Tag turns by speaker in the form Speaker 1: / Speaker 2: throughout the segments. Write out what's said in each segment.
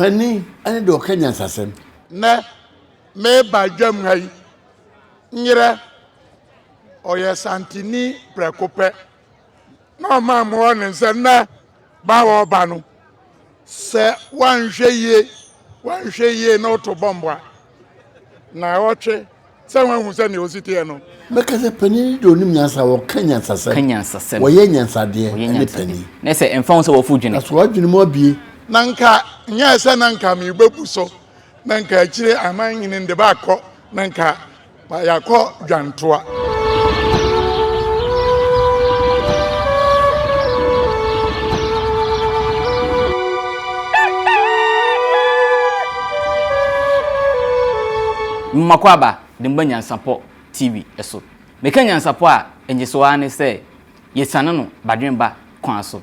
Speaker 1: Panin ne deɛ ɔka nyansasɛm.
Speaker 2: Nnɛ mereba dwam ha yi, nyerɛ, ɔyɛ Santini prɛko pɛ. Na ɔmaa mo hɔ ne sɛ nnɛ ba a ɔreba no, sɛ woanhwɛ yie, woanhwɛ yie na woto bɔmbo a, naawɔtwe sɛ woahu sɛnea ɔsi teɛ no.
Speaker 1: Mɛka sɛ panin deɛ ɔnim nyansa, ɔka nyansasɛm,
Speaker 3: Ɔka nyansasɛm.
Speaker 1: ɔyɛ nyansadeɛ
Speaker 3: Ɔyɛ
Speaker 1: ne
Speaker 3: nyansadeɛ.
Speaker 1: panin.
Speaker 3: Na sɛ ɛmfa ho sɛ wɔfo dwene.
Speaker 1: Na so w'adwene mu abue?
Speaker 2: Na nka nyɛɛ sɛ na nka merebɛbu so, na nka akyire aman nyini de baakɔ, na nka yɛakɔ dwantoa.
Speaker 3: Mmakwaaba de mba Nyansapɔ TV so. Meka nyansapɔ a, nnyesoɔ ara ne sɛ yɛsiane no badwemba kwan so.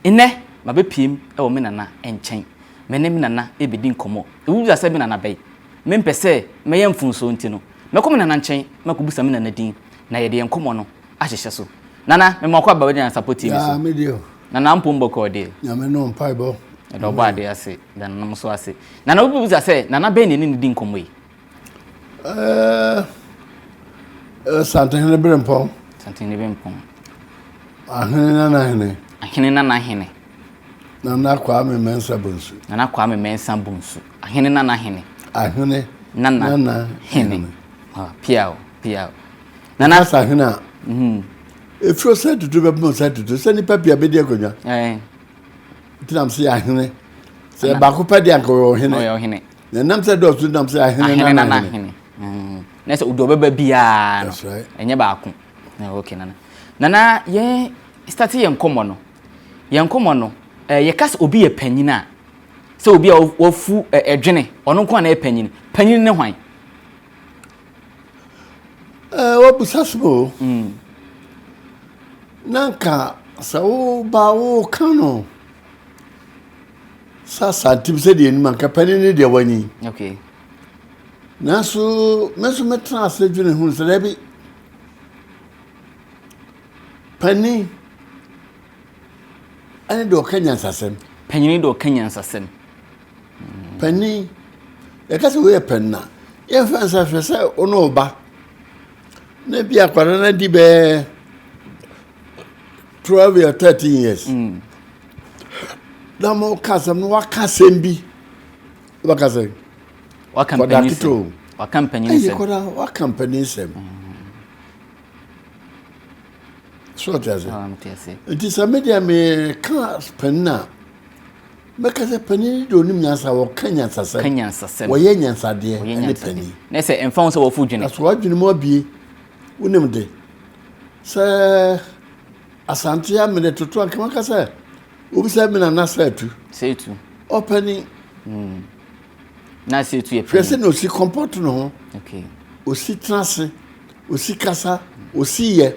Speaker 3: Nnɛ, mabɛpiem wɔ me nana nkyɛn. Me ne me nana rebɛdi nkɔmmɔ. Wobisa sɛ me nana bɛn? Mempɛ sɛ mɛyɛ mfomsoɔ nti no, mɛkɔ me nana nkyɛn makɔbisa me nana din na yɛde yɛn nkɔmmɔ no ahyehyɛ so. Nana, mema wo akwaaba wɔ Nyansapɔ TV so.
Speaker 1: Yaa, me deɛ o.
Speaker 3: Nana Ampom bɔkɔɔ deɛ.
Speaker 1: Nyame no mpaebɔ.
Speaker 3: Yɛda Ɔbɔadeɛ ase, da nananom nso ase. Nana, wobɛbisa sɛ, Nana bɛn na yɛne no di nkɔmmɔ yi?
Speaker 1: Ɛɛ Santehene Berempɔn.
Speaker 3: Santehene Berempɔn.
Speaker 1: Ahene Nana Hene.
Speaker 3: Ahene Nana Hene.
Speaker 1: Nana Kwame Mensah Bonsu.
Speaker 3: Nana Kwame Mensah Bonsu. Ahene Nana Hene.
Speaker 1: Ahene
Speaker 3: Nana,
Speaker 1: Nana
Speaker 3: Hene. Ah, pia o, pia o. Nana
Speaker 1: Kasa hene a. Mhm. Efiri sɛ tutu bɛpem sɛ tutu sɛ nipa pii abɛdi akonnwa.
Speaker 3: Ɛɛ.
Speaker 1: Nti sɛ ahene. Sɛ baako pɛ deɛ anka ɔyɛ ɔhene.
Speaker 3: Ɔyɛ ɔhene.
Speaker 1: Na ɛnam sɛ dɔɔso nam sɛ ahene
Speaker 3: ahene
Speaker 1: nana
Speaker 3: nana
Speaker 1: hene.
Speaker 3: hene. Mm. Na sɛ ɔde ɔbɛba biara no.
Speaker 1: That's right.
Speaker 3: Ɛnyɛ baako. Na okay nana. Nana yɛn start yɛn nkɔmmɔ no. Yɛn nkɔmmɔ no, eh, yɛka sɛ obi yɛ panyin a, sɛ obi a wafu eh, ɛdwene, ɔno nko a na ɛyɛ panyin. Panyin ne hwan?
Speaker 1: Eh, wabusa so o. Mm. Na nka sɛ woba woka no Sɛ Asante sɛdeɛ anim anka panin ne deɛ wanyin.
Speaker 3: Okay.
Speaker 1: Nanso me nso metena ase dwene ho sɛ daabi panin ɛne deɛ ɔka nyansasɛm.
Speaker 3: Panin deɛ ɔka nyansasɛm.
Speaker 1: Panin yɛka sɛ woyɛ panin a yɛmfa nsa hwɛ sɛ wo ne wo ba na bi akwadaa no adi bɛɛ 12 or 13 years. Mm. Na mo ka asɛm no waka asɛm bi. Waka sɛ.
Speaker 3: Waka mpanyin sɛm. Waka mpanyin sɛm.
Speaker 1: Ɛyɛ kɔda waka mpanyin sɛm. So ɔte ase. Nti sɛ me deɛ meka panin a mɛka sɛ panin deɛ onim nyansa wɔka nyansasɛm.
Speaker 3: Ka nyansasɛm.
Speaker 1: Wɔyɛ nyansadeɛ ɛne panin.
Speaker 3: Na sɛ ɛmfa ho sɛ wɔfo dwene.
Speaker 1: Na so wadwene mu abie wonim de sɛ Asante a mede toto anka maka sɛ obi sɛ me nana sɛ atu.
Speaker 3: Sɛ etu.
Speaker 1: Ɔpani.
Speaker 3: Mm. Na sɛ etu yɛ
Speaker 1: panyin. Hwɛ sɛ na osi kɔmpɔt ne ho.
Speaker 3: Okay.
Speaker 1: Osi tena ase, osi kasa, osi yɛ.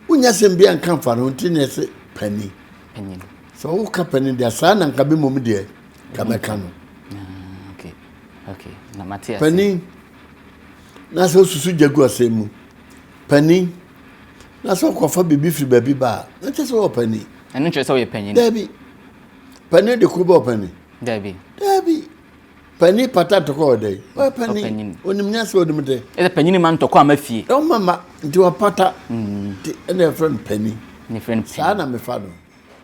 Speaker 1: Wonya sɛm bi anka mfa no nti na ɛsɛ panin.
Speaker 3: Panyin.
Speaker 1: Sɛ woka panin deɛ saa na nka bi mmom deɛ ka mɛka no.
Speaker 3: Ah, okay. Okay. Na mate ase.
Speaker 1: Panin. Na sɛ osusu gya gu asɛm mu. Panin. Na sɛ ɔkɔfa biribi firi baabi ba a, na kyerɛ sɛ ɔwɔ panin.
Speaker 3: Ɛno nkyerɛ sɛ ɔyɛ panyin.
Speaker 1: Daabi. Panin de koro bɛ ɔpanin.
Speaker 3: Daabi.
Speaker 1: Daabi. Panin pata ntɔkwa wɔ dɛn? Ɔyɛ panin. Onim nyansa onim de.
Speaker 3: Ɛsɛ panyin ma ntɔkwa ama fie.
Speaker 1: Ɔma ma nti ɔpata. Mm. Nti ɛna yɛfrɛ no panin.
Speaker 3: Ne frɛ no panin.
Speaker 1: Saa na mefa no.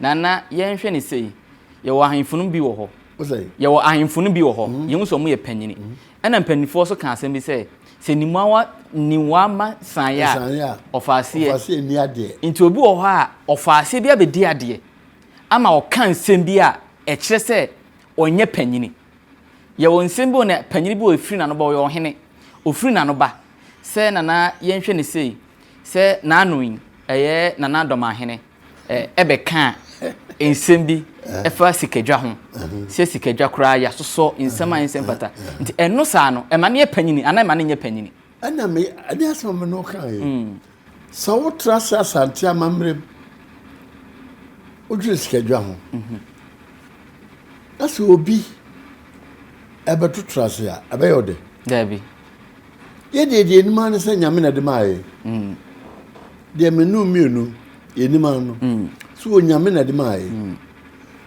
Speaker 3: Nana yɛnhwɛ ne sei. Yɛwɔ ahemfo no bi wɔ hɔ. Yɛwɔ ahemfo no bi wɔ hɔ. Mm. Yɛhu sɛ wɔn yɛ panyini. Mm. Ɛna mpanimfoɔ nso ka asɛm bi sɛ, sɛ nimuawa niwama san a, ɔfa aseɛ. Nti obi wɔ hɔ a, ɔfa aseɛ bi abɛdi adeɛ ama ɔka nsɛm bi a ɛkyerɛ sɛ ɔnyɛ panyini. Yɛwɔ nsɛm bi wɔ na panyini bi wɔ ɛfiri n'ano ba, ɔyɛ ɔhene. Ɔfiri n'ano ba sɛ nana yɛnhwɛ ne sei, sɛ n'ano yi, ɛyɛ nana dɔmahene. Ɛbɛkaa nsɛm bi ɛfa sikadwa ho sɛ sikadwa koraa yɛasosɔ nsɛm a ɛnsɛ mfata nti ɛno saa no ɛma no yɛ panyini anaa ɛma no nyɛ panyini.
Speaker 1: Ɛna me ɛde asɛm a me ne wo kaa yi mm. sɛ wotra ase Asante amammerɛ mu wodwene sikadwa ho mhm. na sɛ obi ɛbɛtoto ase a ɛbɛyɛ ɔdɛ.
Speaker 3: Daabi.
Speaker 1: Yɛ deɛ deɛ anim ara ne sɛ Nyame na ɛde maa yɛ. Mm. Deɛ me no mmienu yɛ anim ara no. Mm. So wɔ Nyame na ɛde maa yɛ. Mm.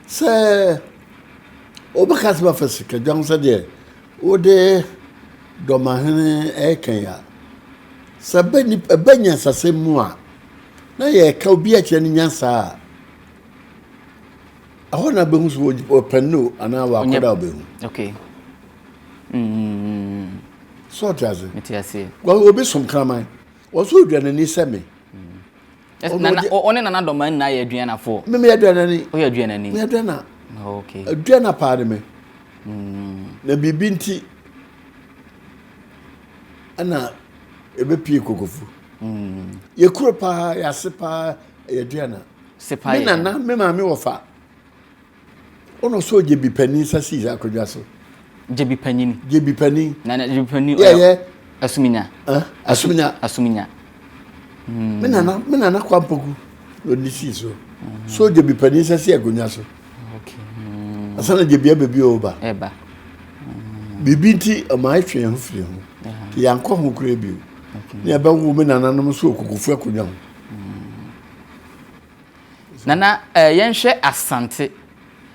Speaker 1: Sɛ Wobɛka sɛ wafa sikadwa ho sɛdeɛ wode dɔmahene ɛreka yi a, sɛ ɛba nip ɛba nyansasɛm mu a, na yɛreka obi akyerɛ no nyansa a, ɛhɔ na bɛhu sɛ ɔpɛ no anaa wakɔda ɔbɛhu.
Speaker 3: Okay. Mm.
Speaker 1: So ɔte ase?
Speaker 3: Mete ase.
Speaker 1: Obi som kraman, wɔso odwanani sɛ me.
Speaker 3: Nana ɔne nana dɔma nyinaa yɛ aduanafoɔ.
Speaker 1: Me meyɛ aduanani.
Speaker 3: Woyɛ aduanani.
Speaker 1: Meyɛ aduana.
Speaker 3: Okay.
Speaker 1: Aduana paa ne me. Na biribi nti ɛna ɛbɛpie kokofu. Yɛ kuro paa yɛ ase paa yɛ aduana. Me nana me maame wɔfa. Ɔna ɔsɛ ɔgyebi panin nsa sii akonnwa so.
Speaker 3: Gyebi panin.
Speaker 1: Gyebi panin.
Speaker 3: Na na gyebi panin.
Speaker 1: Yɛ yɛ.
Speaker 3: Asuminya.
Speaker 1: Asuminya.
Speaker 3: Asuminya.
Speaker 1: Me nana me nana Kwampoku na ɔde sii so. So gyebi panin nsa sii akonnwa so.
Speaker 3: Okay.
Speaker 1: Asa na gyebi aba bi ɔba.
Speaker 3: Ɛba.
Speaker 1: Biribi nti ɔma etwe yɛn ho firi ho. Yɛankɔ ho koraa bio. Ne yɛbɛwo me nananom nso wɔ kokofu akonnwa ho.
Speaker 3: Nana eh, yɛnhwɛ Asante.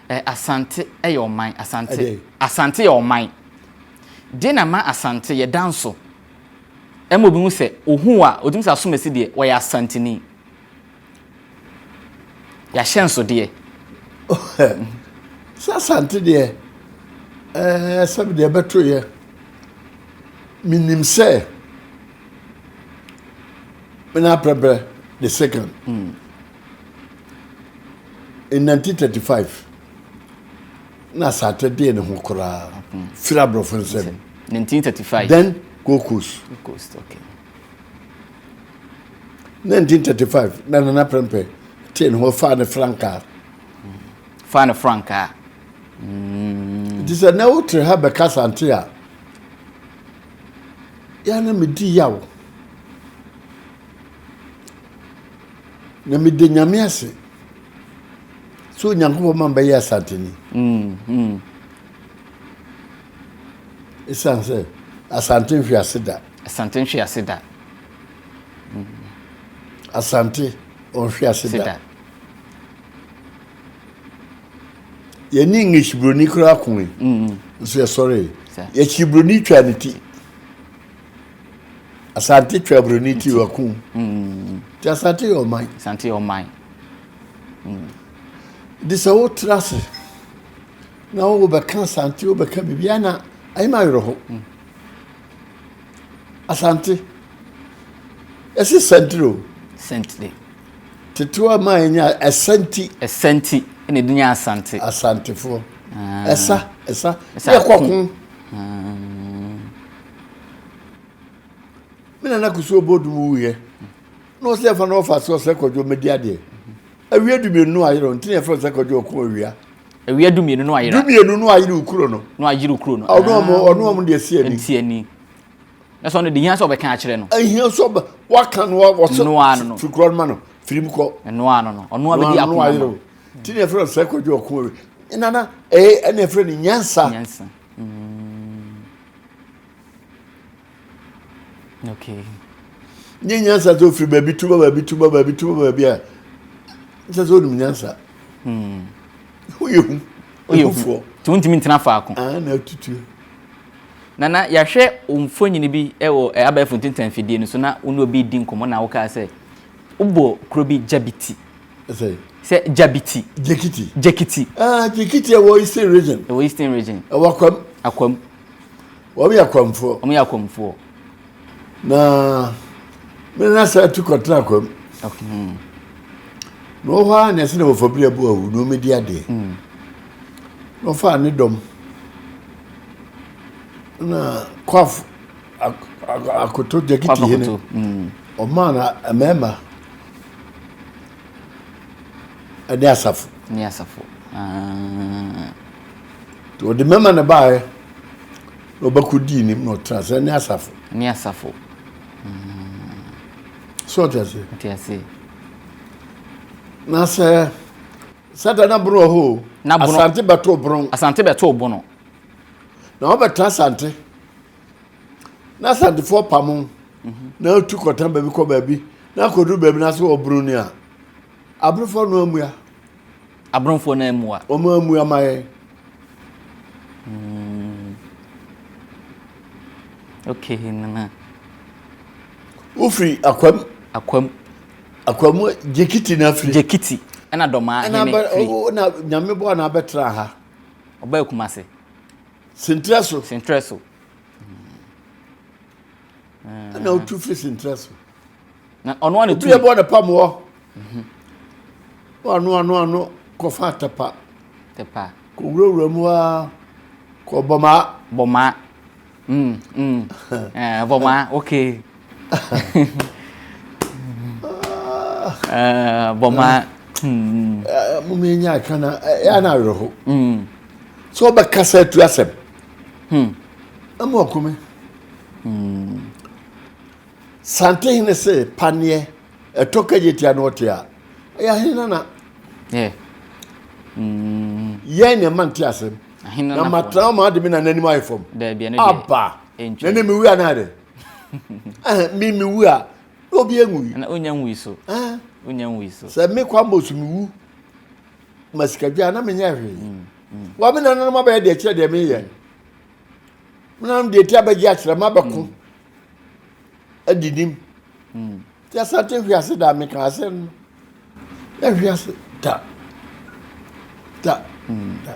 Speaker 3: Eh, Asante yɛ ɔman. Asante. Asante yɛ ɔman. Deɛ na ma Asante yɛ danso. Ɛma obi hu sɛ ohu a otumi sɛ asomasi deɛ wɔyɛ Asanteni. Yɛahyɛnsodeɛ.
Speaker 1: Sɛ Asante deɛ ɛɛ sɛbi deɛ ɛbɛto yɛ menim sɛ me na aprɛprɛ the second mm. in 1935 na Asante dee ne ho koraa mm. firi aborɔfo nsam
Speaker 3: 1935
Speaker 1: then Gold Coast.
Speaker 3: Gold Coast okay.
Speaker 1: 1935 na Nana Prempeh tee ne ho faa ne frankaa.
Speaker 3: Faa ne frankaa.
Speaker 1: Nti sɛ na wotere ha bɛka Asante a, yɛ na medi yaw. Na mede Nyame ase sɛ Onyankopɔn ma mbɛyɛ Asanteni. Ɛsiane sɛ Asante nhwe ase da.
Speaker 3: Asante nhwe ase da.
Speaker 1: Asante ɔnhwe ase da. Yɛne English buroni koraa koe. Nso yɛsɔree. Yɛkyi buroni twaa ne ti. Asante twaa buroni ti wako. Nti Asante yɛ ɔman.
Speaker 3: Asante yɛ ɔman.
Speaker 1: Nti sɛ wotra ase na wobɛka Asante wobɛka biribi na ayɛ ma awerɛho. Asante ɛsi sɛntiri o.
Speaker 3: Sɛntiri.
Speaker 1: Tetewa maa yɛn nya ɛsa nti.
Speaker 3: Ɛsa nti ɛna ɛde nya Asante.
Speaker 1: Asantefoɔ. Ah. Ɛsa ɛsa. Ɛsa yɛ kɔko. Ah. Me nana kusuo bɔ dum wuyɛ. Na ɔsɛ ɛfa na ɔfa so ɔsɛ kɔdwo mɛdi adeɛ. Awia dumienu no ayerɛ nti na yɛfrɛ ɔsɛ kɔdwo ɔko awia.
Speaker 3: Awia dumienu no ayera.
Speaker 1: Dumienu no ayere okuro no.
Speaker 3: No ayere okuro no.
Speaker 1: Ɔno ɔmo ah. ɔno ɔmo deɛ si ani.
Speaker 3: Si ani. Na sɛ ɔno de hia sɛ ɔbɛka akyerɛ no.
Speaker 1: Ehia sɛ ɔbɛ waka no wɔsɛ.
Speaker 3: Noa no no.
Speaker 1: Firi kuro no ma no firi mu kɔ.
Speaker 3: Noa no no ɔno abɛdi akoma no.
Speaker 1: Ti na yɛfrɛ no sɛ kɔdwo ɔko awi. Nana ɛyɛ ɛna yɛfrɛ no nyansa.
Speaker 3: Nyansa. Mm. Okay.
Speaker 1: Nye nyansa sɛ ofiri baabi tu ba baabi tu ba baabi tu ba baabi a sɛ sɛ onim nyansa.
Speaker 3: Hmm.
Speaker 1: Woyɛ hu.
Speaker 3: Woyɛ hufoɔ. Nti wontumi ntena faako.
Speaker 1: Ah, na atutu.
Speaker 3: Nana, yɛahwɛ mfonini bi wɔ eh, abɛɛfo ntintan fidie no so na wo ne obi di nkɔmmɔ na wokaa sɛ wobɔ kuro bi Gyabiti. Sɛ Gyabiti.
Speaker 1: Gyekiti.
Speaker 3: Gyekiti.
Speaker 1: Ah, Gyekiti ɛwɔ Eastern Region.
Speaker 3: Ɛwɔ Eastern Region.
Speaker 1: Ɛwɔ Akwam.
Speaker 3: Akwam.
Speaker 1: Wɔn yɛ akwamfoɔ.
Speaker 3: Wɔn yɛ akwamfoɔ.
Speaker 1: Na me nana saa tu kɔtena akwam.
Speaker 3: Hmm.
Speaker 1: Na wɔ hɔ ara na ɛsɛ na wɔfa bere abu awu na wɔmɛdi adeɛ.
Speaker 3: Hmm.
Speaker 1: Na ɔfaa ne dɔm. Na kwaf akoto gyakiti hene.
Speaker 3: Hmm.
Speaker 1: Ɔmaa na mmarima ɛne asafo.
Speaker 3: Ne asafo. Ah.
Speaker 1: Nti ɔde mmarima na baeɛ na ɔbɛkɔdii nim na ɔtena sɛ ne asafo.
Speaker 3: Ne asafo.
Speaker 1: So ɔte ase?
Speaker 3: Ɔte ase.
Speaker 1: Na sɛ sata na bono wɔ hɔ o.
Speaker 3: Na bono.
Speaker 1: Asante bɛto bono.
Speaker 3: Asante bɛto bono.
Speaker 1: Na wɔbɛtena asante. Na asantefoɔ pamo.
Speaker 3: Mhm.
Speaker 1: Na otu kɔtena baabi kɔ baabi. Na akɔduru baabi na sɛ ɔbono ni a. Aborofoɔ no amua.
Speaker 3: Abrɔnfoɔ no ammua.
Speaker 1: Wɔn ammua ma yɛn.
Speaker 3: Okay, nana.
Speaker 1: Wofiri Akwam.
Speaker 3: Akwam.
Speaker 1: Akwamu Gyekiti na afiri.
Speaker 3: Gyekiti ɛna Dɔmaa hene firi.
Speaker 1: Ɛna Nyame bɔ na abɛtena ha.
Speaker 3: Ɔbaa Kumase.
Speaker 1: Sentrɛ so.
Speaker 3: Sentrɛ so.
Speaker 1: Ɛna otu firi Sentrɛ so.
Speaker 3: Na ɔno ano tu.
Speaker 1: Obi ɛbɔ ne pam wɔ. Ano ano ano kɔfa Atepa.
Speaker 3: Tepa.
Speaker 1: Kɔwurawura mu aa kɔ Bɔmaa.
Speaker 3: Bɔmaa. Bɔmaa okay. Bɔmaa.
Speaker 1: Mo mi nya aka na ɛyɛ na awerɛho. Sɛ ɔbɛkasa atu asɛm. Ɛmu ɔkome. Santehene se paneɛ ɛtɔ kagyetia na ɔte a, ɛyɛ ahene nana.
Speaker 3: Yeah.
Speaker 1: Yɛn na ɛma nte asɛm. Na matena ma ade me nana anim ayɛ fam. Aba. Na ne mewu anaa dɛ? Me mewu a, na obi enwui.
Speaker 3: Na onya nwui so. Onya nwui so.
Speaker 1: Sɛ me kwa mbɔ so mewu ma sikadwa na menyɛ hwee. Mm, mm. Wa me nananom abɛyɛ deɛ kyerɛ deɛ meyɛ. Me nananom deɛ ti abɛgye akyerɛ ma bɛko. Mm. Adi nim. Nti Asante hwe ase da meka asɛm no. Yɛhwe ase da. Da. Da.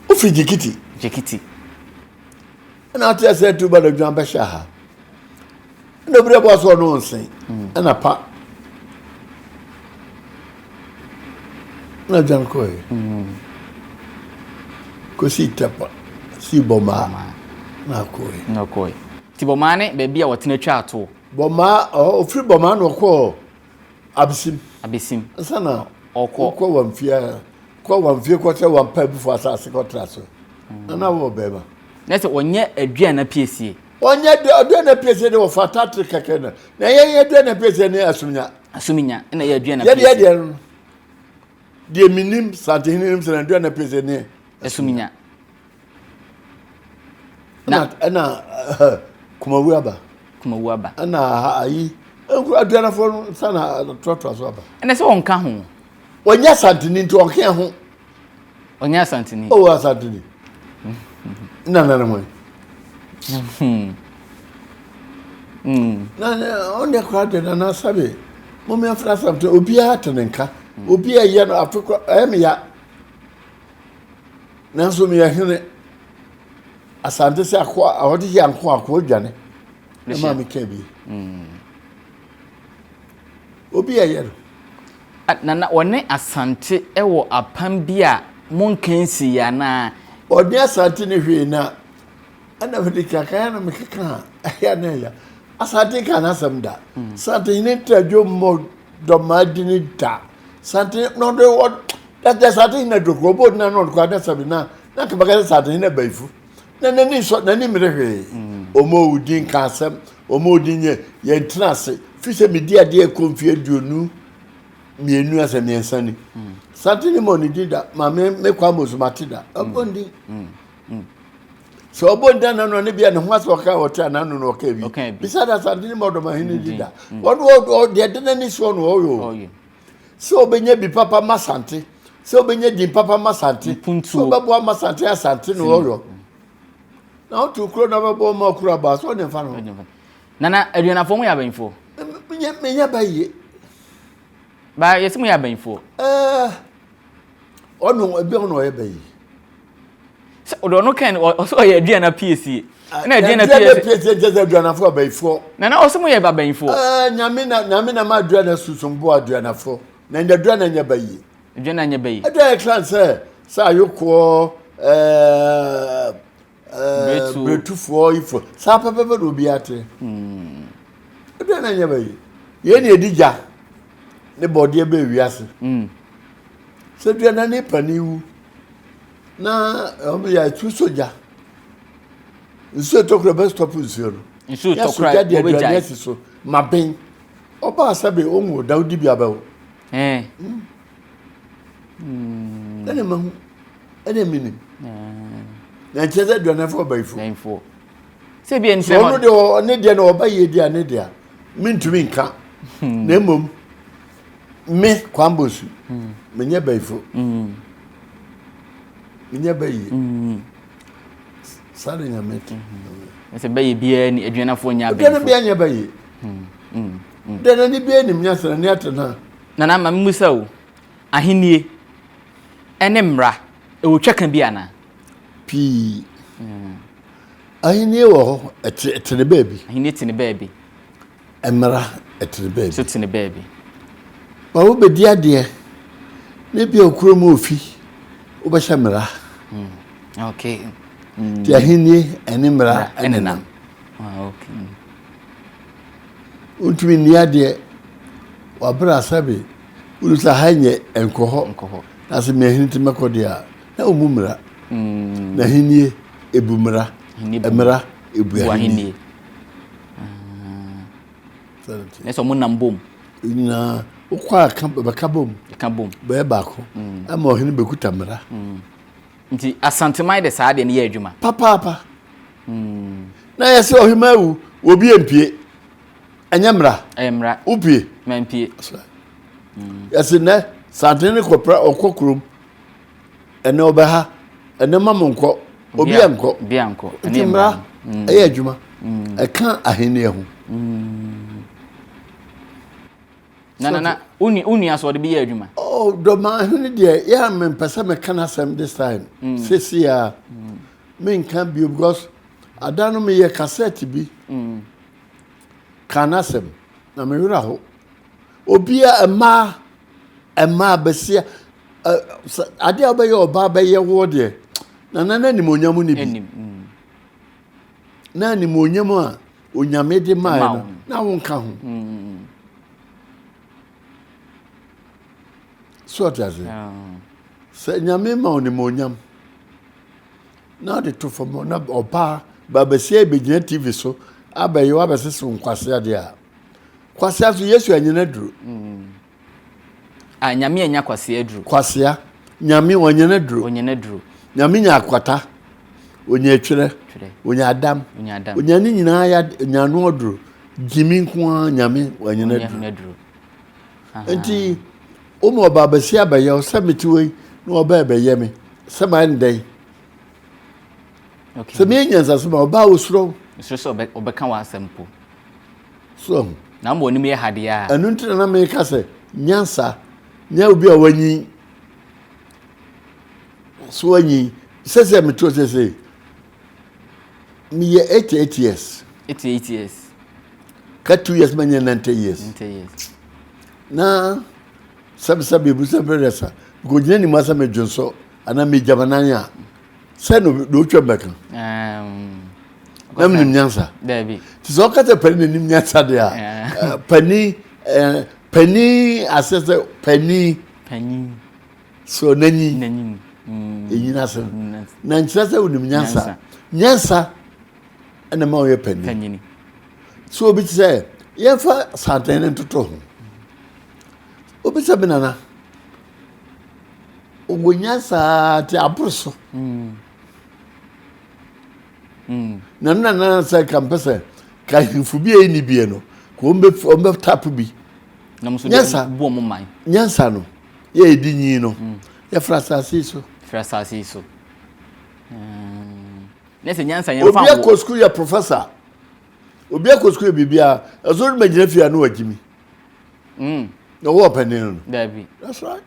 Speaker 1: Wofiri Gyekiti.
Speaker 3: Gyekiti.
Speaker 1: Ɛna ate asɛ atu ba na dwan bɛhyɛ ha. Ɛna obi bɔ so ɔno nsen. Ɛna pa. Ɛna dwan kɔɛ. Kɔsi Tɛpa. Si Bɔmaa. Na akɔɛ.
Speaker 3: Na akɔɛ. Ti Bɔmaa ne baabi a wɔtena twa atoɔ.
Speaker 1: Bɔmaa, ɔfiri Bɔmaa na ɔkɔɔ Abesim.
Speaker 3: Abesim.
Speaker 1: Ansa na
Speaker 3: ɔkɔ.
Speaker 1: Ɔkɔ Wamfie, kɔ Wamfie kɔkyɛ Wampa Abufo asase kɔtra so. Na na wɔ bɛrima.
Speaker 3: Na sɛ ɔnyɛ Aduana Piesie.
Speaker 1: Ɔnyɛ Aduana Piesie de wɔfa tatere kɛkɛ na. Na ɛyɛ yɛ Aduana Piesie ne Asuminya.
Speaker 3: Asuminya na ɛyɛ Aduana Piesie.
Speaker 1: Yɛdeɛ deɛ no. Deɛ menim Santehene nim sɛ na Aduana Piesie ne
Speaker 3: Asuminya.
Speaker 1: Na ɛna kumawu aba.
Speaker 3: Kumawu aba.
Speaker 1: Ɛna ayi nkura aduanafoɔ no nsa na toatoa so aba.
Speaker 3: Ɛna sɛ ɔnka ho.
Speaker 1: Ɔnyɛ asanteni nti ɔnka ho.
Speaker 3: Ɔnyɛ asanteni.
Speaker 1: Ɔwɔ asanteni. Na na ne ho. Na ɔno kora de nana sabe mo mi afra asante obiara te ne nka obiara yɛ no afe kora ɛyɛ me ya. Nanso meyɛ hene. Asante sɛ akoa a ɔde yɛ anko akoa dwane. Ɛma me ka bi. Mm. Obi ɛyɛ no.
Speaker 3: Nana wɔne Asante wɔ apam bi a monka nsi yɛ anaa?
Speaker 1: Ɔne Asante ne hwee na ɛna mede kakra na mekeka a ɛyɛ na ɛyɛ. Asante ka n'asɛm da. Mm. Asante hene tadwo mmɔ dɔmaa dini da. Sante na ɔde wɔ dada sante na dɔkɔ ɔbɔ na na ɔde kɔ adasa bi na na kaba kasa sante na bayifu na n'ani sɔ n'ani mmere hwee ɔmo odi nka asɛm ɔmo odi nyɛ yɛn tena ase fi sɛ medi adeɛ kɔ mfe 22 asɛ 3 ni sante ne ma ɔne di da maame me kɔ amosu mate da ɔbɔ ndi sɛ ɔbɔ nda nanu ne bia ne ho asɛ ɔka ɔte ananu na ɔka bi bisa da sante ne ma ɔdɔm ahene di da ɔno deɛ de n'ani soɔ no ɔyɛ o sɛ ɔbɛnya bi papa ma sante sɛ ɔbɛnya din papa ma sante sɛ ɔbɛboa ma sante asante na ɔyɔ na ɔto kuro na ɔbɛbɔ ma kuro aba sɛ ɔne nfa no.
Speaker 3: Nana aduanafoɔ mo yɛ abanyinfoɔ.
Speaker 1: Menyɛ ba yie.
Speaker 3: Ba yɛsɛ mo yɛ abanyinfoɔ.
Speaker 1: Ɛɛ ɔno ebi ɔno ɔyɛ ba yie.
Speaker 3: Sɛ ɔde ɔno kan ɔsɛ ɔyɛ aduana piesie.
Speaker 1: Ɛna aduana piesie. Piesie nkyɛn sɛ aduanafo abayifoɔ.
Speaker 3: Nana ɔsɛ mo yɛ abayifoɔ.
Speaker 1: Ɛɛ nyame na nyame na ma aduana susun bo aduanafo. Na nyɛ aduana nyɛ bayie.
Speaker 3: Aduana nyɛ bayie.
Speaker 1: Aduana yɛ kran sɛ sɛ ayokoɔ ɛɛ ɛɛ beretufoɔ ifo saa pɛpɛpɛ na obi ate. Hmm. Aduana nyɛ bayie. Yɛn na edi gya ne bɔdeɛ bɛ wiase. Hmm. Sɛ aduana ne panin wu. Na wɔn yɛ atu sogya. Nsuo tɔ kora bɛ stop nsuo no.
Speaker 3: Nsuo tɔ kora wɔbɛ gyae.
Speaker 1: Yɛ sogya asi so ma ben. Ɔbaa sɛbe ɔnwo da odi bi abɛwo.
Speaker 3: Ɛɛ.
Speaker 1: Ɛna ma hu ɛna mi nim. Na nkyɛn sɛ aduanafo ɔbayifo.
Speaker 3: Bayifo. Sɛ ebi ɛnsɛm.
Speaker 1: Ɔno deɛ ɔne deɛ na ɔba yie deɛ ne deɛ mintumi nka. Na mmom Me Kwambosu, menyɛ bayifo. Menyɛ bayie. Saa na Nyame te.
Speaker 3: Sɛ bɛyɛ biara ni aduanafoɔ nyɛ abɛnfo.
Speaker 1: Aduana biara nyɛ bɛyɛ. Aduanani biara nim nyansa na ni atena.
Speaker 3: Nana ma mmusa o, ahennie ɛne mmara ɛwɔ twaka bi anaa?
Speaker 1: Pii. Ahennie wɔ hɔ, ɛte ɛte ne baabi.
Speaker 3: Ahennie te ne baabi.
Speaker 1: Mmara ɛte ne baabi.
Speaker 3: So te ne baabi.
Speaker 1: Ma wobɛdi adeɛ na ebia okuro mu ofi wobɛhyɛ mmara.
Speaker 3: Okay.
Speaker 1: Ti ahennie ɛne mmara ɛnenam.
Speaker 3: Ah, okay.
Speaker 1: Wontumi nni adeɛ wabere asabe wonu sɛ ha nyɛ nkɔ hɔ na sɛ me ahene ti mɛkɔ deɛ a na ɔmu mmara. Na ahennie ebu mmara. Mmara ebu ahennie.
Speaker 3: Ne sɛ ɔmo nam bom.
Speaker 1: Nyinaa wokɔ a ka bɛka bom.
Speaker 3: Ɛka bom.
Speaker 1: Bɛyɛ baako. Ama ɔhene bɛkuta mmara.
Speaker 3: Nti Asanteman de saa adeɛ no yɛ adwuma.
Speaker 1: Papaapa. Na yɛ sɛ ɔhema awu obi mpie. Ɛnyɛ mmara.
Speaker 3: Ɛyɛ mmara.
Speaker 1: Wopie.
Speaker 3: Mampie.
Speaker 1: Yɛse nnɛ Santene ne kɔpra ɔkɔ kurom. Ɛnɛ ɔbɛha. Ɛnɛ ma mo nkɔ. Obi ankɔ.
Speaker 3: Obi ankɔ.
Speaker 1: Nti mmara ɛyɛ adwuma. Ɛka ahenni ho.
Speaker 3: Na na na wo nua so ɔde bi yɛ adwuma.
Speaker 1: Oh, dɔmahene deɛ yɛ a mempɛ sɛ meka n'asɛm this time. Sesi a menka bio because ada no meyɛ cassette bi ka n'asɛm na me werɛ ho. Obia mmaa mmaa basia adeɛ a wobɛyɛ ɔbaa bɛyɛ woɔ deɛ na na n'animuonyam ni bi. Na animuonyam a Onyame de mae no na wonka ho. So ɔte ase? Sɛ Nyame ma onimuonyam na ɔde to fam na ɔbaa babasia bɛgyina TV so abɛyɛ wabɛsese nkwasea deɛ a kwasea so Yesu anyina duro.
Speaker 3: Ah, Nyame anya kwasea aduru.
Speaker 1: Kwasea, Nyame ɔnyɛ n'aduro.
Speaker 3: Ɔnyɛ n'aduro.
Speaker 1: Nyame nya akwata, ɔnya atwerɛ, ɔnya adam, ɔnya ne nyinaa ya nya ano aduro. Gyimi nko ara Nyame ɔnyɛ n'aduro. Nti, woma ɔbaa basia bɛyɛ wo sɛ mete wei na ɔbaa bɛyɛ me sɛ mayɛ no dɛn? Sɛ meyɛ nyansasɛm a ɔbaa osuro wo.
Speaker 3: Osuro sɛ ɔbɛka w'asɛm po.
Speaker 1: So ahu?
Speaker 3: Na ama w'anim yɛ ha deɛ a.
Speaker 1: Ɛno nti na na meka sɛ nyansa nyɛ obi a wanyin. So wanyin. Sɛsɛ meto sɛsɛ meyɛ 88 years.
Speaker 3: 88 years.
Speaker 1: Ka 2 years manyɛ 90 years.
Speaker 3: 90 years.
Speaker 1: Na sɛbisɛbi ebu sɛ bɛrɛ sa. Nkɔgyina ne mu asɛ medwonsɔ anaa megyamanan a sɛ na na otwa mbɛka na menim nyansa nti sɛ ɔka sɛ panin na nim nyansa deɛ a panin panin asɛ sɛ panin so n'anyi ɛnyina asɛm na nkyerɛ sɛ wonim nyansa nyansa ɛna ma woyɛ panin so obi te sɛ yɛmfa santen no ntoto ho obi sɛ me nana Ɔwɔ nyansa te aboro so. Na nna na sɛ ka mpɛ sɛ ka ahemfo bi a ɛnni bie no ka wɔn bɛ wɔn bɛ tapo bi.
Speaker 3: Nyansa
Speaker 1: nyansa no yɛ edi nyi no mm. yɛfra asase yi so.
Speaker 3: Fra asase yi so. Ne sɛ nyansa yɛn fa
Speaker 1: wo. Obi akɔ sukuu yɛ professor. Obi akɔ sukuu yɛ biribiara ɛso de ma gyina fie a na wagyi mi.
Speaker 3: Mm.
Speaker 1: Na ɔwɔ ɔpanin no.
Speaker 3: Dabi.
Speaker 1: That's right.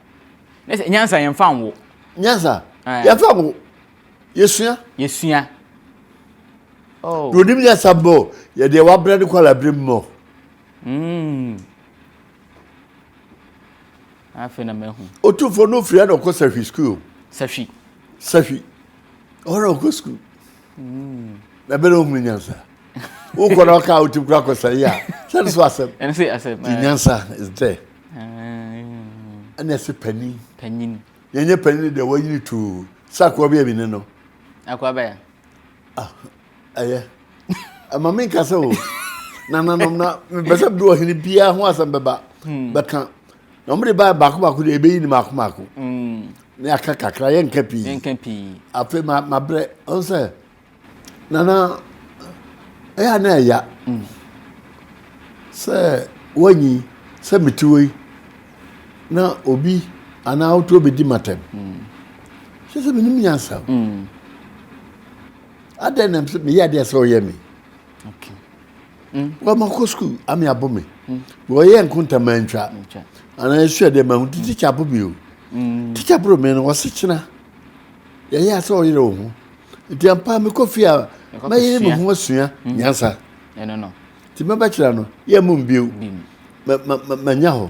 Speaker 3: Ne sɛ nyansa yɛn fa nwo.
Speaker 1: Nyansa yɛn fa nwo. Yɛsua.
Speaker 3: Yɛsua.
Speaker 1: Oh. Na onim nyansa mbɔ yɛ deɛ wabrɛ ne kwala bere mmɔ.
Speaker 3: Mm. Afei na mahu.
Speaker 1: Otumfoɔ no ofiri na ɔkɔ sahwi school.
Speaker 3: Sahwi.
Speaker 1: Sahwi. Ɔhɔ na ɔkɔ school. Mm. Na bɛ na ohunu nyansa. Wokɔ na ɔka a wotim kora kɔ sahwi a. Sɛ no so asɛm.
Speaker 3: Ɛno so asɛm.
Speaker 1: Ti nyansa is there. Ɛna ɛsɛ panin.
Speaker 3: Panin.
Speaker 1: Yɛnyɛ panin deɛ wɔnyini tuu. Sɛ akoa bi a bi ne no.
Speaker 3: Akoa bɛyɛ.
Speaker 1: Ah, ɛyɛ. Ɛma mi nka sɛ o. Nananom na mepɛ sɛ bi ɔhene biara ho asɛm bɛba. Hmm. Bɛka. Na wɔn de ba baako baako deɛ ebeyi ne baako baako.
Speaker 3: Hmm.
Speaker 1: Ne aka kakra yɛnka pii.
Speaker 3: Yɛnka pii.
Speaker 1: Afei ma ma brɛ ɔn sɛ. Nana, ɛyɛ a na ɛya sɛ woanyi sɛ mete hɔ yi na obi anaa woto bɛdi m'atɛm. Kyerɛ sɛ menim nyansa. Adɛn na meyɛ adeɛ sɛ ɔyɛ me? Wɔma kɔ sukuu ame abo me. Wɔyɛ nkonta mantwa. Anaa esua deɛ mahu ti tikya abo me o. Tikya boro me no wɔse kyena. Yɛyɛ a sɛ ɔyere wo ho. Nti ampa mekɔ fie a mɛyere me ho asua nyansa. Nti mɛbɛkyerɛ no yɛ mu mbio. Manya hɔ.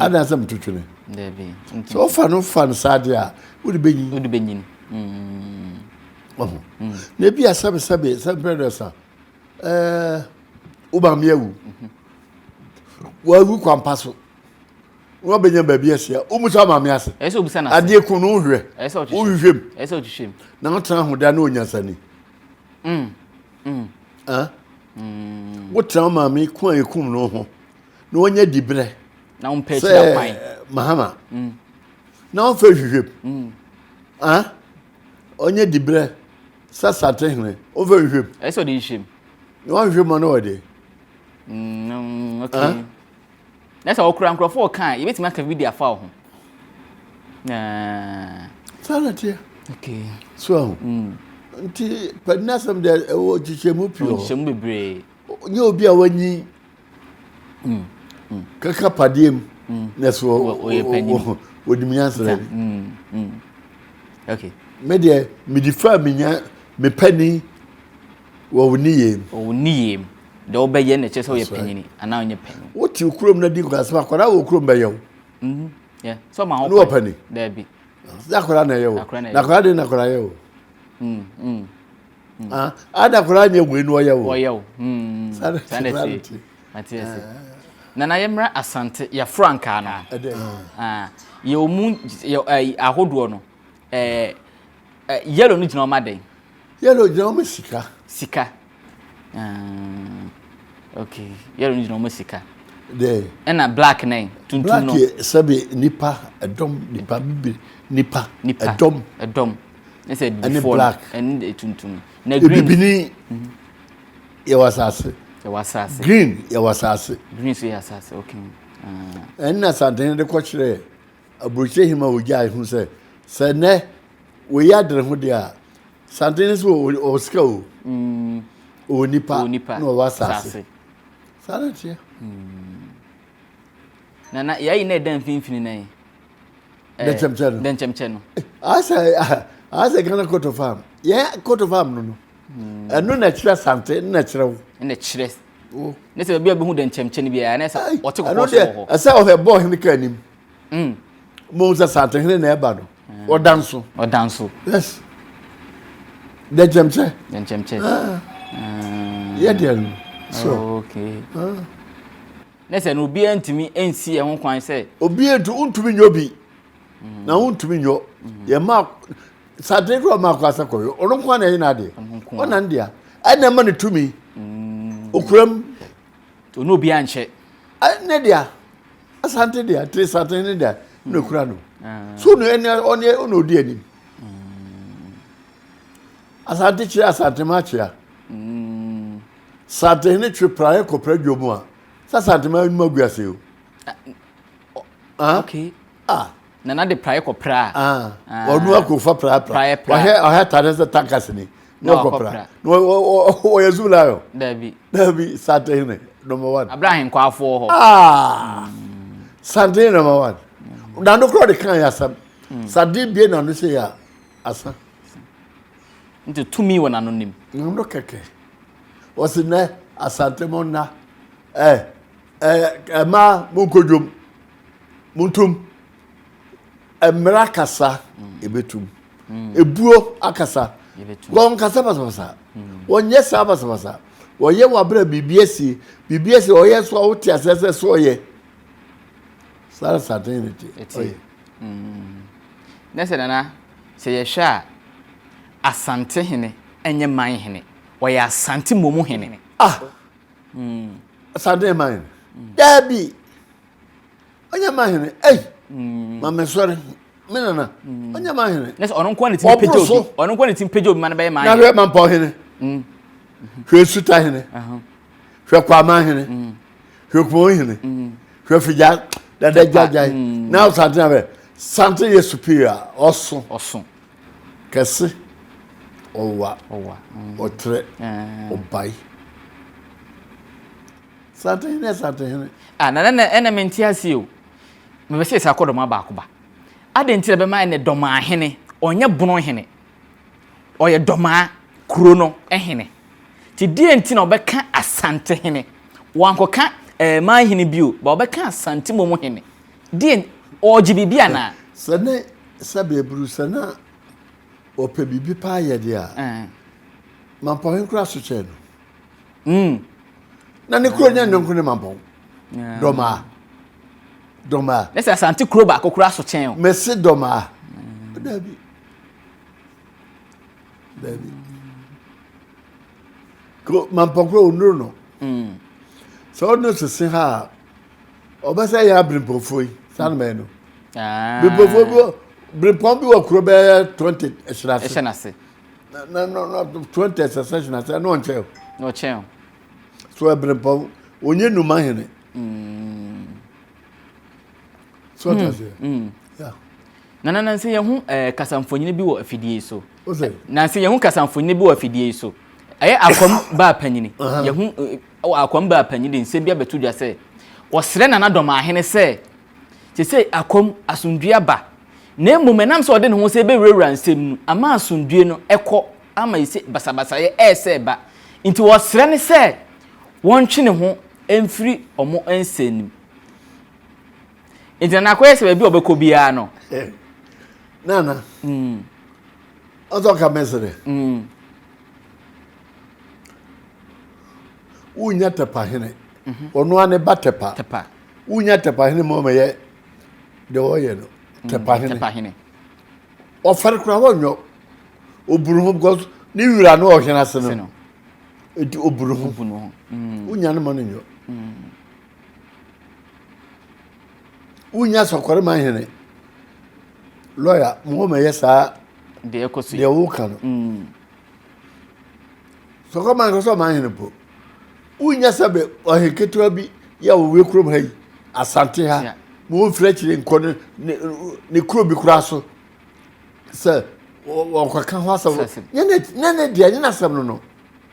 Speaker 1: Adan sɛ meto twene. Sɛ wofa no fa no saa deɛ a wode bɛnyin.
Speaker 3: Wode bɛnyin.
Speaker 1: Ɔho. Na ebi a sɛbesɛbe sɛ mpɛ dɛ sa ɛɛ wo maame awu. Wawu kwampa so. Na wabɛnya baabi asia. Womusa maame ase.
Speaker 3: Ɛsɛ obisa n'ase.
Speaker 1: Adeɛ kun no wohwɛ.
Speaker 3: Ɛsɛ ɔhwehwɛ.
Speaker 1: Wohwehwɛ mu.
Speaker 3: Ɛsɛ ɔhwehwɛ mu.
Speaker 1: Na wotena ho da na onyansani.
Speaker 3: Mm. Mm.
Speaker 1: Ah. Mm. Wotena wo maame ko a ekum no ho. Na wanya dibrɛ.
Speaker 3: Na wompɛ akyiri akwan.
Speaker 1: Sɛ Mahama. Mm. Na womfa hwehwɛ mu.
Speaker 3: Mm.
Speaker 1: Ah. Ɔnyɛ dibrɛ sɛ Asante hene. Womfa hwehwɛ mu.
Speaker 3: Ɛsɛ ɔde hwehwɛ mu.
Speaker 1: Na wahwehwɛ mu a na ɔde.
Speaker 3: Mm, okay. Ah. Na sɛ ɔkura nkurɔfoɔ ɔka a, yɛbɛtumi aka bi de afa wo ho.
Speaker 1: Saa na teɛ.
Speaker 3: Okay.
Speaker 1: So ahu.
Speaker 3: Mm.
Speaker 1: Nti panin asɛm deɛ ɛwɔ kyekyɛmu pii
Speaker 3: hɔ. Kyekyɛmu bebree.
Speaker 1: Nyɛ obi a wanyi
Speaker 3: mm. Mm.
Speaker 1: kaka padeɛ mu
Speaker 3: mm.
Speaker 1: na so
Speaker 3: ɔyɛ panyin.
Speaker 1: Wɔnim nyansa bi.
Speaker 3: Mm. Mm. Okay.
Speaker 1: Me deɛ mede fa menya me panin wɔ wo nneyɛɛ mu.
Speaker 3: Wɔ wo nneyɛɛ mu. Deɛ wobɛyɛ na ɛkyerɛ sɛ woyɛ panyini anaa wonyɛ panyin.
Speaker 1: Wote wo kurom na di nkurasɛm akwadaa wɔ kurom bɛyɛ wo.
Speaker 3: Mhm. Yeah. Sɛ ɔma ho
Speaker 1: Ne wɔ pani.
Speaker 3: Daabi.
Speaker 1: Sɛ akwadaa na ɛyɛ wo. Na akwadaa de na akwadaa yɛ wo.
Speaker 3: Mm. Mm.
Speaker 1: mm. Ah, ada akwadaa nyɛ wei na ɔyɛ wo.
Speaker 3: Ɔyɛ wo. Mm. Saa na ɛte. Mate ase. Nana yɛmmra Asante yɛaforo ankaa no. Ah, yɛwɔ mu yɛ ahodoɔ no. Eh, yellow no gyina ɔma dɛn?
Speaker 1: Yellow gyina ɔma sika.
Speaker 3: Sika. Uh, okay. Yellow no gyina ɔma sika.
Speaker 1: Dɛ.
Speaker 3: Ɛna black nɛ tuntum
Speaker 1: no. Black yɛ sɛbi nipa ɛdɔm nipa bibiri nipa.
Speaker 3: Nipa
Speaker 1: ɛdɔm.
Speaker 3: Ɛdɔm. Ne sɛ
Speaker 1: ɛne black.
Speaker 3: Ɛne tuntum. Na green.
Speaker 1: Ebibini mhm. yɛ wɔ asase.
Speaker 3: Yɛ wɔ asase.
Speaker 1: Green yɛ wɔ asase.
Speaker 3: Green so yɛ asase okay.
Speaker 1: Uh. Ɛnna santene de kɔkyerɛ aburokyire hema ogyae ho sɛ sɛ nɛ wei adere ho deɛ a Santene nso ɔwɔ sika o
Speaker 3: mm.
Speaker 1: ɔwɔ nipa na ɔwɔ asase saa na teɛ
Speaker 3: mm. na na yɛayi na ɛda mfimfini na yi
Speaker 1: eh, dɛnkyɛmkyɛ no
Speaker 3: dɛnkyɛmkyɛ no
Speaker 1: eh, asɛ asɛ Ghana coat of arm yɛ coat of arm no no mm. ɛno na ɛkyerɛ Asante na ɛkyerɛ wo
Speaker 3: na ɛkyerɛ ne sɛ baabi a bɛhu dɛnkyɛmkyɛ no biara na ɛsɛ ɔte kɔkɔɔ so wɔ hɔ
Speaker 1: ɛsɛ ɔhwɛ bɔɔ hene ka anim
Speaker 3: Mm.
Speaker 1: Mo sɛ Santehene na ɛba no.
Speaker 3: Mm.
Speaker 1: Ɔda nso.
Speaker 3: Ɔda nso.
Speaker 1: Yes. Dɛnkyɛmkyɛ.
Speaker 3: Dɛnkyɛmkyɛ.
Speaker 1: Ah.
Speaker 3: Mm.
Speaker 1: Yɛ deɛ no. So.
Speaker 3: Oh, okay.
Speaker 1: Ah.
Speaker 3: Ne sɛ no obiara ntumi nsi ɛho kwan sɛ.
Speaker 1: Obiara ntu ntumi nyɛ obi.
Speaker 3: Mm.
Speaker 1: Na wontumi nyɔ.
Speaker 3: Mm.
Speaker 1: Yɛ ma Santehene kura ɔma akɔ asɛ kɔyɔ. Ɔno nko na ɛyɛ n'adeɛ. Ɔna ne deɛ. Ɛna ɛma ne tumi.
Speaker 3: Mm.
Speaker 1: Okuram.
Speaker 3: Ɔno obiara nkyɛ.
Speaker 1: Ne deɛ. Asante deɛ tiri sante ne deɛ na okura no so no ɛne ɔne ɔna odi anim asante kyerɛ asante ma akyea sante ne twe praeɛ kɔ pra dwa mu a sɛ asante ma anim agu ase o
Speaker 3: ah okay
Speaker 1: ah
Speaker 3: nana de praeɛ kɔ pra
Speaker 1: ah ɔno akɔfa pra pra ɔhɛ ɔhɛ atade sɛ tankasini na ɔkɔ pra na ɔyɛ zoom lion
Speaker 3: dabi
Speaker 1: dabi santehene number one
Speaker 3: abira ahenkwafoɔ hɔ
Speaker 1: ah santehene number one nano korɔ de kan yɛ asɛm mm. santehene bie nano sɛ yɛ asa
Speaker 3: nti tumi wɔ n'ano nim
Speaker 1: nano kɛkɛ wɔsi nɛ asante mo nna ɛ ɛ ɛmaa mo nkodwom mo ntum Mmara kasa, ebetum. Ebuo akasa. Wɔn kasa basabasa. Wɔnyɛ saa basabasa. Wɔyɛ wɔ abere a biribi asi, biribi asi, ɔyɛ so a wote aseɛ sɛ so ɔyɛ. Saa na Satan ne te. Ɔyɛ.
Speaker 3: Ne sɛ nana, sɛ yɛhwɛ a, Asante hene nyɛ man hene. Ɔyɛ Asante mmom hene.
Speaker 1: Ah! Asante yɛ man hene. Daabi! Ɔnyɛ man hene. Ei! Mm. Ma me sɔre. Me nana. Mm. Ɔnyɛ man hene.
Speaker 3: Ne sɛ ɔno nko na timi pagya obi. Ɔno nko na timi pagya obi ma no bɛyɛ man
Speaker 1: hene. Na hwɛ Mampɔn hene.
Speaker 3: Mm.
Speaker 1: Hwɛ Suta hene. Hwɛ Kwaman hene. Hwɛ Kumawu hene. Hwɛ Figya dada gyagyae. Na Sante na bɛ. Sante yɛ superior. Ɔso.
Speaker 3: Ɔso.
Speaker 1: Kɛse. Ɔwa.
Speaker 3: Ɔwa.
Speaker 1: Ɔtrɛ. Ɔbae. Santehene yɛ Santehene.
Speaker 3: Ah, na na ɛna mente aseɛ o. Mepɛ sɛ yɛsan kɔ dɔmaa baako ba. Adɛn nti na bɛma ɛnɛ dɔmaa hene, ɔnyɛ bono hene. Ɔyɛ dɔmaa kuro no hene. Nti deɛ nti na ɔbɛka Asante hene? Wankɔka eh, man hene bio, ba ɔbɛka Asante mmom hene. Deɛ ɔregye biribi anaa?
Speaker 1: Sɛ ne sɛbe aburu sɛ na ɔpɛ biribi paa yɛ deɛ a, eh. Mampɔn koraa so kyɛn no.
Speaker 3: Mm.
Speaker 1: Na ne kuro nyɛ nnwonko ne Mampɔn. Dɔmaa. Dɔmaa.
Speaker 3: Ne sɛ Asante kuro baako koraa so kyɛn o.
Speaker 1: Mese dɔmaa. Dabi. Dabi. Kuro Mampɔn kuro onnuru no.
Speaker 3: Mm.
Speaker 1: Sɛ ɔno sese ha a, ɔbɛsɛ yɛ abirempɔfoɔ yi saa na mɛyɛ no.
Speaker 3: Ah.
Speaker 1: Birempɔfoɔ bi wɔ birempɔn bi wɔ kuro bɛyɛ 20 ɛhyɛ n'ase.
Speaker 3: Ɛhyɛ n'ase.
Speaker 1: Na na na 20 ɛsɛ hyɛ n'ase ɛna ɔnkyɛn o.
Speaker 3: Na ɔkyɛn o.
Speaker 1: So ɛbirempɔn onye numa hene.
Speaker 3: Mm.
Speaker 1: So ɔtɔ aseɛ.
Speaker 3: Mm.
Speaker 1: Yeah.
Speaker 3: Nana nansi yɛn ho ɛɛ eh, kasamfonini bi wɔ afidie yi so.
Speaker 1: Ose.
Speaker 3: Nansi yɛn ho kasamfonini bi wɔ afidie yi so. Ɛyɛ akwam baa panyini. Yɛn ho eh, akwam baa panyini de nsɛm bi abɛto dwa sɛ ɔsrɛ Nana Dɔmaahene sɛ sese akwam asomdwie aba. Na mmom ɛnam sɛ ɔde ne ho sɛ ɛbɛwurawura nsɛm mu ama asomdwie no ɛkɔ ama yɛsɛ basabasayɛ ɛresɛ ba. Nti wɔsrɛ ne sɛ wɔntwe ne ho mfiri wɔn nsɛm no mu. Nti Nana akɔyɛ sɛ baabi a ɔbɛkɔ biara no.
Speaker 1: Eh, Nana. Ɔsɛ ɔka mɛsrɛ. Wonya tɛpahene. Mhm. Ɔno ara ne ba tɛpa.
Speaker 3: Tɛpa.
Speaker 1: Wonya tɛpahene ma ɔmɛyɛ deɛ ɔyɛ no. Tɛpahene.
Speaker 3: Tɛpahene.
Speaker 1: Ɔfɛre koraa wɔnyɔ. Oburu ho because ne wura no ɔhwɛ n'ase no. Eti oburu ho.
Speaker 3: Oburu ho.
Speaker 1: Wonya no ma no nyɔ. Wonya sɔkɔrema hene lɔya mo ma yɛ saa
Speaker 3: deɛ ɛkɔ so
Speaker 1: deɛ woka no
Speaker 3: mm.
Speaker 1: sɔkɔrema nkɔ sɛ ɔman hene po wonya sɛ bɛ ɔhe ketewa bi yɛ wɔwɔ kurom ha yi asante ha ma wɔmfiri akyire nkɔ ne ne ne kuro bi koraa so sɛ wɔkɔka ho asɛm nyɛ ne deɛ nyɛ n'asɛm no no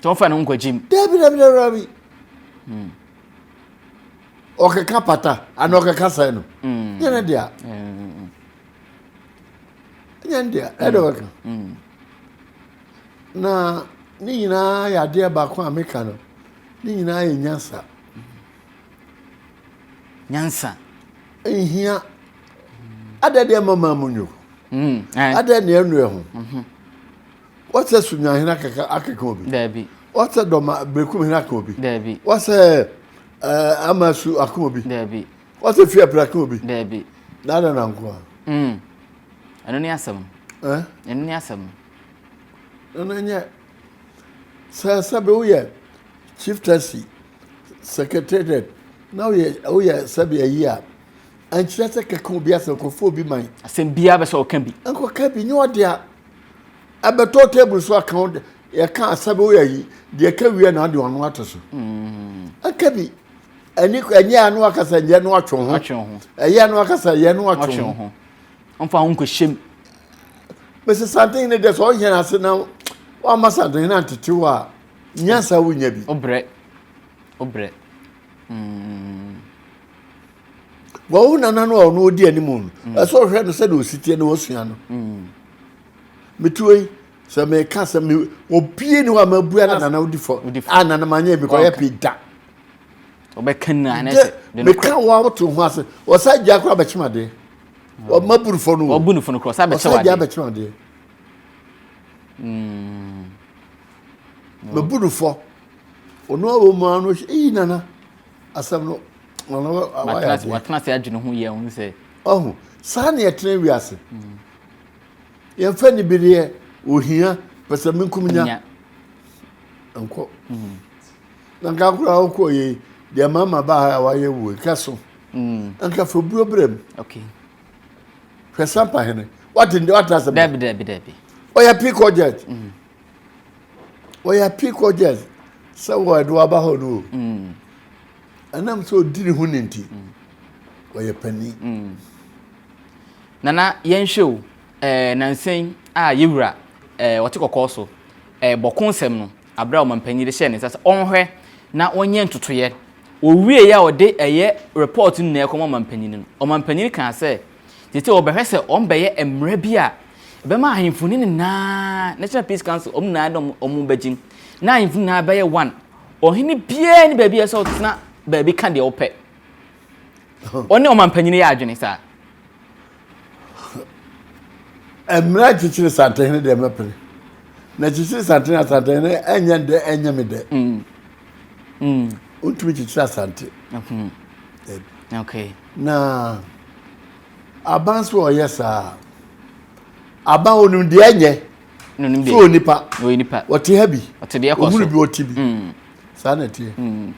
Speaker 3: Tí wọ́n fa ne ho nkɔ gyim.
Speaker 1: Dabi dabi dabi dabi. Hmm. Ɔkeka pata ana ɔkeka sɛn no. Hmm. Nyɛ ne dea.
Speaker 3: Hmm.
Speaker 1: Nyɛ ne dea ɛde ɔkeka. Na ne nyinaa yɛ adeɛ baako a meka no. Ne nyinaa yɛ nyansa.
Speaker 3: Nyansa.
Speaker 1: Nhia. Adɛ deɛ mama mu nyo. Adɛ deɛ ɛnu ɛho. Wɔsɛ Sunyahene akeka akeka obi.
Speaker 3: Daabi.
Speaker 1: Wɔsɛ Dɔma Berekumhene aka obi.
Speaker 3: Daabi.
Speaker 1: Wɔsɛ ɛɛ Amasu aka obi.
Speaker 3: Daabi.
Speaker 1: Wɔsɛ Fiapre aka obi.
Speaker 3: Daabi.
Speaker 1: Na ada na nko a.
Speaker 3: Mm. Ɛno ne asɛm.
Speaker 1: Eh?
Speaker 3: Ɛno ne asɛm.
Speaker 1: Ɛno nyɛ sɛ sɛbi woyɛ chieftaincy secretariat na woyɛ woyɛ sɛbi ayi a ɛnkyerɛ sɛ kɛkɛ obi asɛm kɔfo obi man.
Speaker 3: Asɛm biara bɛ sɛ ɔka bi.
Speaker 1: Nkɔka bi nyɛ ɔde a. Ɛbɛtɔ table so aka wo yɛka asɛm woyɛ yi deɛ ɛka wie na ade ɔno ato so
Speaker 3: mm.
Speaker 1: ɛka bi ɛni ɛnyɛ ano akasa ɛnyɛ no atwe ho ɛyɛ ano akasa ɛyɛ no atwe ho
Speaker 3: ɔmfa ho nkɔhyɛm
Speaker 1: mesi santen ne deɛ sɛ ɔnyɛ ase na wama santen na antete hɔ a nyansa wonya bi
Speaker 3: wobrɛ wobrɛ mm.
Speaker 1: Wɔn wo nana no a ɔno odi anim no mm. ɛsɛ ɔhwɛ no sɛdeɛ ɔsi teɛ na wasua no
Speaker 3: mm.
Speaker 1: Metuo yi, sɛ meka sɛ me obie ni hɔ a mabua na nana wodi fɔ a nana manyɛ bi kɔyɛ pii da.
Speaker 3: Ɔbɛka nyinaa ne sɛ
Speaker 1: meka wɔ a woto ho ase ɔsa gya koraa bɛkyem adeɛ ɔma buru fɔ no
Speaker 3: ɔbu no fɔ no koraa ɔsa bɛkyem adeɛ
Speaker 1: ɔsa gya bɛkyem adeɛ
Speaker 3: mm.
Speaker 1: mabu no fɔ ɔno a wɔ mu ano eyi nana asɛm no ɔno wayɛ adeɛ
Speaker 3: watena ase adwene ho yɛ ɔho sɛ
Speaker 1: ɔho saa na yɛtena wiase mm. Yɛmfa nibereɛ, ohia, pɛsɛmenkomenya nkɔ.
Speaker 3: Mm.
Speaker 1: Na nka koraa wokɔ yei, deɛ mama baa ha a wayɛ wuo, nka so.
Speaker 3: Mm.
Speaker 1: Nka fa buo brɛ mu.
Speaker 3: Okay.
Speaker 1: Hwɛ Sampa hene. Wate wate asɛm.
Speaker 3: Dabi dabi dabi.
Speaker 1: Ɔyɛ peacock jet. Mm. Ɔyɛ peacock jet sɛ wɔ ɛde waba hɔ no o.
Speaker 3: Mm.
Speaker 1: Ɛnam sɛ ɔdi ne ho ne nti. Ɔyɛ panin.
Speaker 3: Mm. Nana yɛnhwɛ o, eh, nansa yi a yɛwura eh, ɔte kɔkɔɔ so, Ɛɛ Bɔko nsɛm no, aberɛ a ɔmanpanyin de hyɛɛ ne nsa sɛ ɔnhwɛ na ɔnyɛ ntotoeɛ. Ɔwieeɛ a ɔde ɛyɛ report no nyinaa kɔma ɔmanpanyin no, ɔmanpanyin kaa sɛ, seesei ɔbɛhwɛ sɛ wɔbɛyɛ mmara bi a ɛbɛma ahemfo no nyinaa, National Peace Council, wɔn nyinaa de wɔn bɛgyim, na ahemfo nyinaa bɛyɛ one. Ɔhene biara ni baabi a ɛsɛ ɔtena baabi ka deɛ ɔpɛ. Ɔne ɔmanpanyin yɛ adwene saa.
Speaker 1: Mmara kyekyere santehene deɛ mɛpene. Na kyekyere santehene asantehene ɛnyɛ dɛ ɛnyɛ me dɛ. Mm. Mm. Wontumi kyekyere asante.
Speaker 3: Mm. Okay.
Speaker 1: Na aban so ɔyɛ saa. Aban onim deɛ ɛnyɛ. So onipa.
Speaker 3: Onipa.
Speaker 1: Ɔte ha bi.
Speaker 3: Ɔte deɛ kɔ so.
Speaker 1: Ohunu bi ɔte bi. Mm. Saa na ɛteɛ.
Speaker 3: Mm.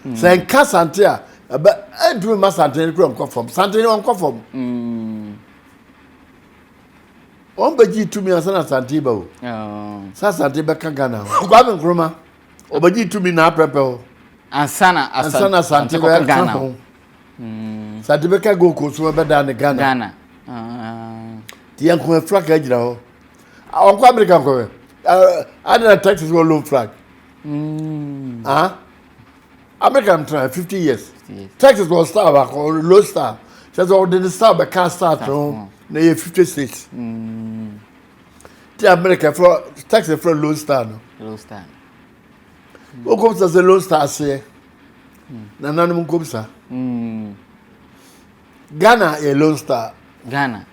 Speaker 1: Mm. Sɛ nka sante a ɛbɛ ɛntumi ma sante no kura nkɔ fam. Sante no ɔnkɔ fam.
Speaker 3: Mm.
Speaker 1: Wɔn bɛgye tumi ansa na sante ba o.
Speaker 3: Oh.
Speaker 1: Sɛ asante bɛka Ghana ho. Kwame Nkrumah ɔbɛgye tumi na aprɛpɛ hɔ.
Speaker 3: Ansa na
Speaker 1: ansa na asante bɛka ho.
Speaker 3: Mm.
Speaker 1: Sante bɛka Gold Coast so bɛda ne Ghana.
Speaker 3: Ghana. Ah.
Speaker 1: Ti yɛn kɔn flag agyina hɔ. Ɔnkɔ Amerika nkɔhwɛ. Adana Texas wɔ lone flag.
Speaker 3: Mm.
Speaker 1: Ah? America ntena 50 years. Texas wɔ star baako, low star. Kyerɛ sɛ ɔde ne star bɛka star to ho na ɛyɛ 50 states.
Speaker 3: Mm.
Speaker 1: Ti America frɛ Texas frɛ lone star no.
Speaker 3: Lone star.
Speaker 1: Wokɔm sɛ lone star aseɛ. Nananom nkɔm sa.
Speaker 3: Mm.
Speaker 1: Ghana yɛ lone star.
Speaker 3: Ghana.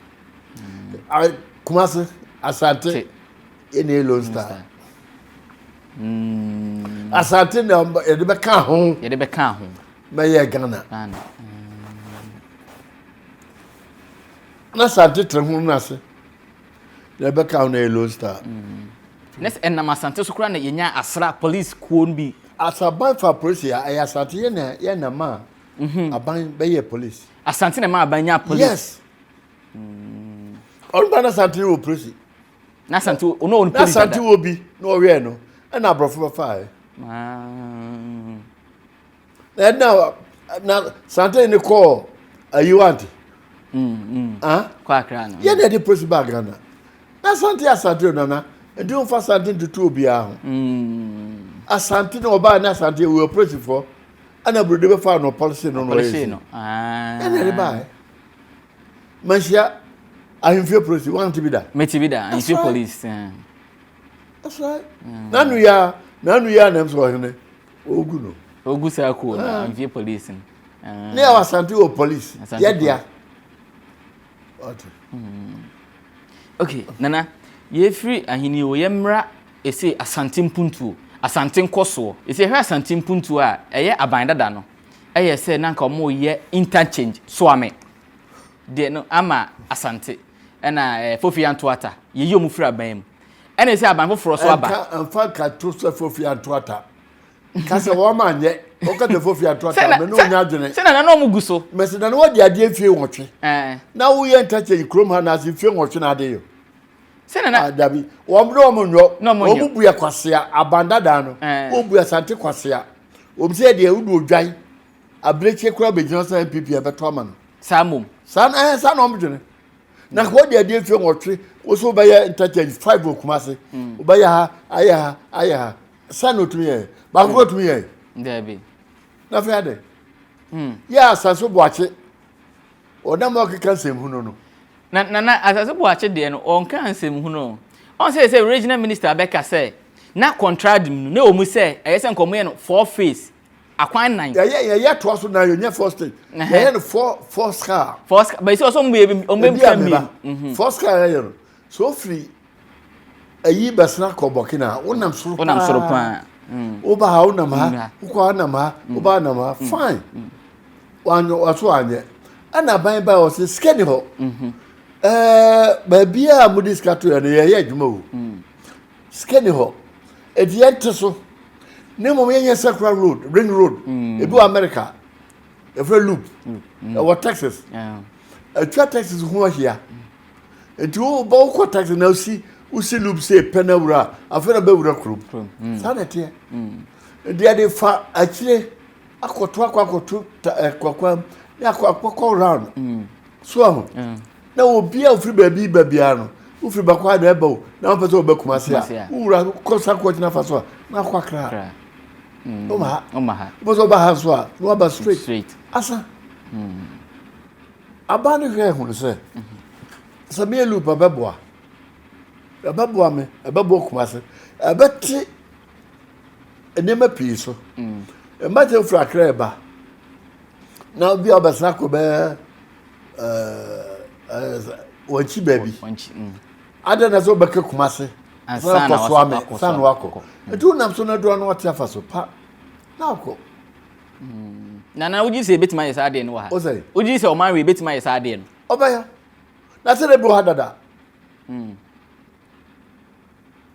Speaker 1: Mm. Kumasi, Asante, yɛ na lone star.
Speaker 3: Mm.
Speaker 1: Asante na yɛde bɛka ho.
Speaker 3: Yɛde bɛka ho.
Speaker 1: Bɛyɛ Ghana.
Speaker 3: Ghana.
Speaker 1: Mm. Na Asante tẹ ho no ase. Yɛde bɛka ho na yɛ lone star.
Speaker 3: Mm. Ne sɛ ɛnam Asante so koraa na yɛnya asra police kuo no bi.
Speaker 1: Asaban fa polisi a ɛyɛ Asante yɛ na yɛ na ma mhm. aban bɛyɛ polisi.
Speaker 3: Asante na ma aban nya polisi.
Speaker 1: Yes. Ɔno ba na Asante wɔ polisi.
Speaker 3: Na Asante wɔ ɔno
Speaker 1: na Asante wɔ bi na ɔwɛɛ no ɛna aborɔfo bɛfaeɛ.
Speaker 3: Ah.
Speaker 1: Na ɛna na Asante ne kɔɔ ayiwante.
Speaker 3: Mm, mm.
Speaker 1: Ah?
Speaker 3: Kɔ Accra no.
Speaker 1: Yɛ na ɛde polisi baa Ghana. Na Asante Asante o nana. Nti wɔmfa Asante ntutu obiara ho.
Speaker 3: Mm.
Speaker 1: Asante na ɔbaa ne Asante wɔ polisifoɔ. Ɛna Buroni bɛfaa no ɔpɔlise no na ɔyɛ si.
Speaker 3: Ɛna
Speaker 1: ɛde baa. Manhyia ahemfie polisi wante bi da.
Speaker 3: Mete bi da ahemfie polisi.
Speaker 1: That's right. Mm. Nanu ya nanu ya na ɛm sɛ ɔhene ogu no.
Speaker 3: Ogu saa kuo no ah. ahemfie polisi no.
Speaker 1: Ah. Ne yɛ Asante wɔ polisi yɛ dea.
Speaker 3: Mm. Okay nana yɛfiri ahenni o yɛmmra ɛsɛ Asante mpuntuo Asante nkɔsoɔ ɛsɛ yɛhwɛ Asante mpuntuo a ɛyɛ aban dada no ɛyɛ sɛ na nka wɔreyɛ interchange Soame deɛ no ama Asante ɛna ɛɛ Fofi Antoata yɛyi wɔn firi aban mu ɛna ɛsɛ aban foforɔ so aba.
Speaker 1: Ɛnka nfa nka to sɛ Fofi Antoata ka sɛ wɔn anyɛ wɔka sɛ Fofi Antoata mɛ ne wɔn nyɛ adwene.
Speaker 3: Sɛ na na wɔn gu so.
Speaker 1: Mɛsɛ na na wɔde adeɛ mfie nwɔtwe. Na woyɛ interchange kurom ha na ase mfie nwɔtwe na ade yɛ.
Speaker 3: Sɛ na na.
Speaker 1: Ah, dabi wɔn de wɔn nyɔ wɔn bu yɛ kwasea aban dadaa no wɔn bu Asante kwasea. Wɔn sɛ deɛ wode odwan abirekyie koraa bɛgyina sɛ NPP ɛbɛtɔ ama no.
Speaker 3: Saa mmom.
Speaker 1: Saa na ɛɛ saa na wɔn dwene. Na wɔde adeɛ mfie nwɔtwe woso bɛyɛ interchange five wɔ Kumase. Mm. Wobɛyɛ ha ayɛ ha ayɛ ha. Saa na otumi yɛ. Baako mm. otumi yɛ.
Speaker 3: Daabi.
Speaker 1: Na afei adɛ. Mm. Yɛ asase boakye. Ɔnam ɔkeka nsɛmhunu no.
Speaker 3: Na Nana Asase Boakye deɛ no ɔnka nsɛmhunu o. Ɔn sɛ sɛ regional minister bɛka sɛ na contract mu no na ɛwɔ mu sɛ ɛyɛ sɛ nka wɔyɛ no four phase akwan nan.
Speaker 1: Yɛyɛ yɛyɛ toa so nan yɛnyɛ four stage. Yɛyɛ no four four scar.
Speaker 3: Four scar bɛsi ɔsɛ ɔmo yɛ ɔmo bɛ twa mmienu.
Speaker 1: Four scar yɛyɛ no so ofiri ayi bɛsena kɔ Burkina wonam soro paa.
Speaker 3: Wonam soro paa.
Speaker 1: Woba ha wonam ha wokɔ ha nam ha woba ha nam ha fine. Wanyɛ waso anyɛ ɛna aban ba ɔsɛ sika ni hɔ
Speaker 3: mhm.
Speaker 1: ɛɛ baabi a mo de sika to yɛ no yɛyɛ adwuma o
Speaker 3: mm.
Speaker 1: sika ni hɔ eti yɛn te so ne mmom yɛnyɛ circular road ring road
Speaker 3: mm.
Speaker 1: ebi wɔ America yɛfrɛ loop
Speaker 3: mm.
Speaker 1: ɛwɔ Texas atwa Texas ho ahyia nti wo ba wokɔ Texas na osi wosi loop sɛ pɛ na wura afei na bɛwura kurom saa na ɛteɛ nti yɛde fa akyire. akɔto akɔ akɔto ta ɛ kwakwa ne akɔ akɔkɔ round mm. so aho mm. na obi a ofiri baabi ba biara no Wofiri Bakwa na ɛba o, na wopɛ sɛ wobɛ Kumasi a, wowura kɔ sa kɔ gyina fa so a, na akɔ Accra. Woma ha.
Speaker 3: Woma ha.
Speaker 1: Wopɛ sɛ woba ha nso a, na waba straight. Asa. Aban no hwɛ hunu sɛ, sɛ meyɛ loop a ɛbɛboa. Ɛbɛboa me, ɛbɛboa Kumasi. Ɛbɛte nneɛma pii so. Mma sɛ wofiri Accra ɛba, na obi a wobɛsena akɔ bɛyɛ wɔn akyi baabi adɛn na sɛ wobɛka kuma ase na kɔ so ame sa na wakɔ nti wonam so no adura no wate afa so pa na akɔ
Speaker 3: na na wogye sɛ ebɛtumi ayɛ saa adeɛ no wɔ ha wogye sɛ ɔman wei ebɛtumi ayɛ saa adeɛ no
Speaker 1: ɔbɛyɛ na sɛ de bi wɔ ha dada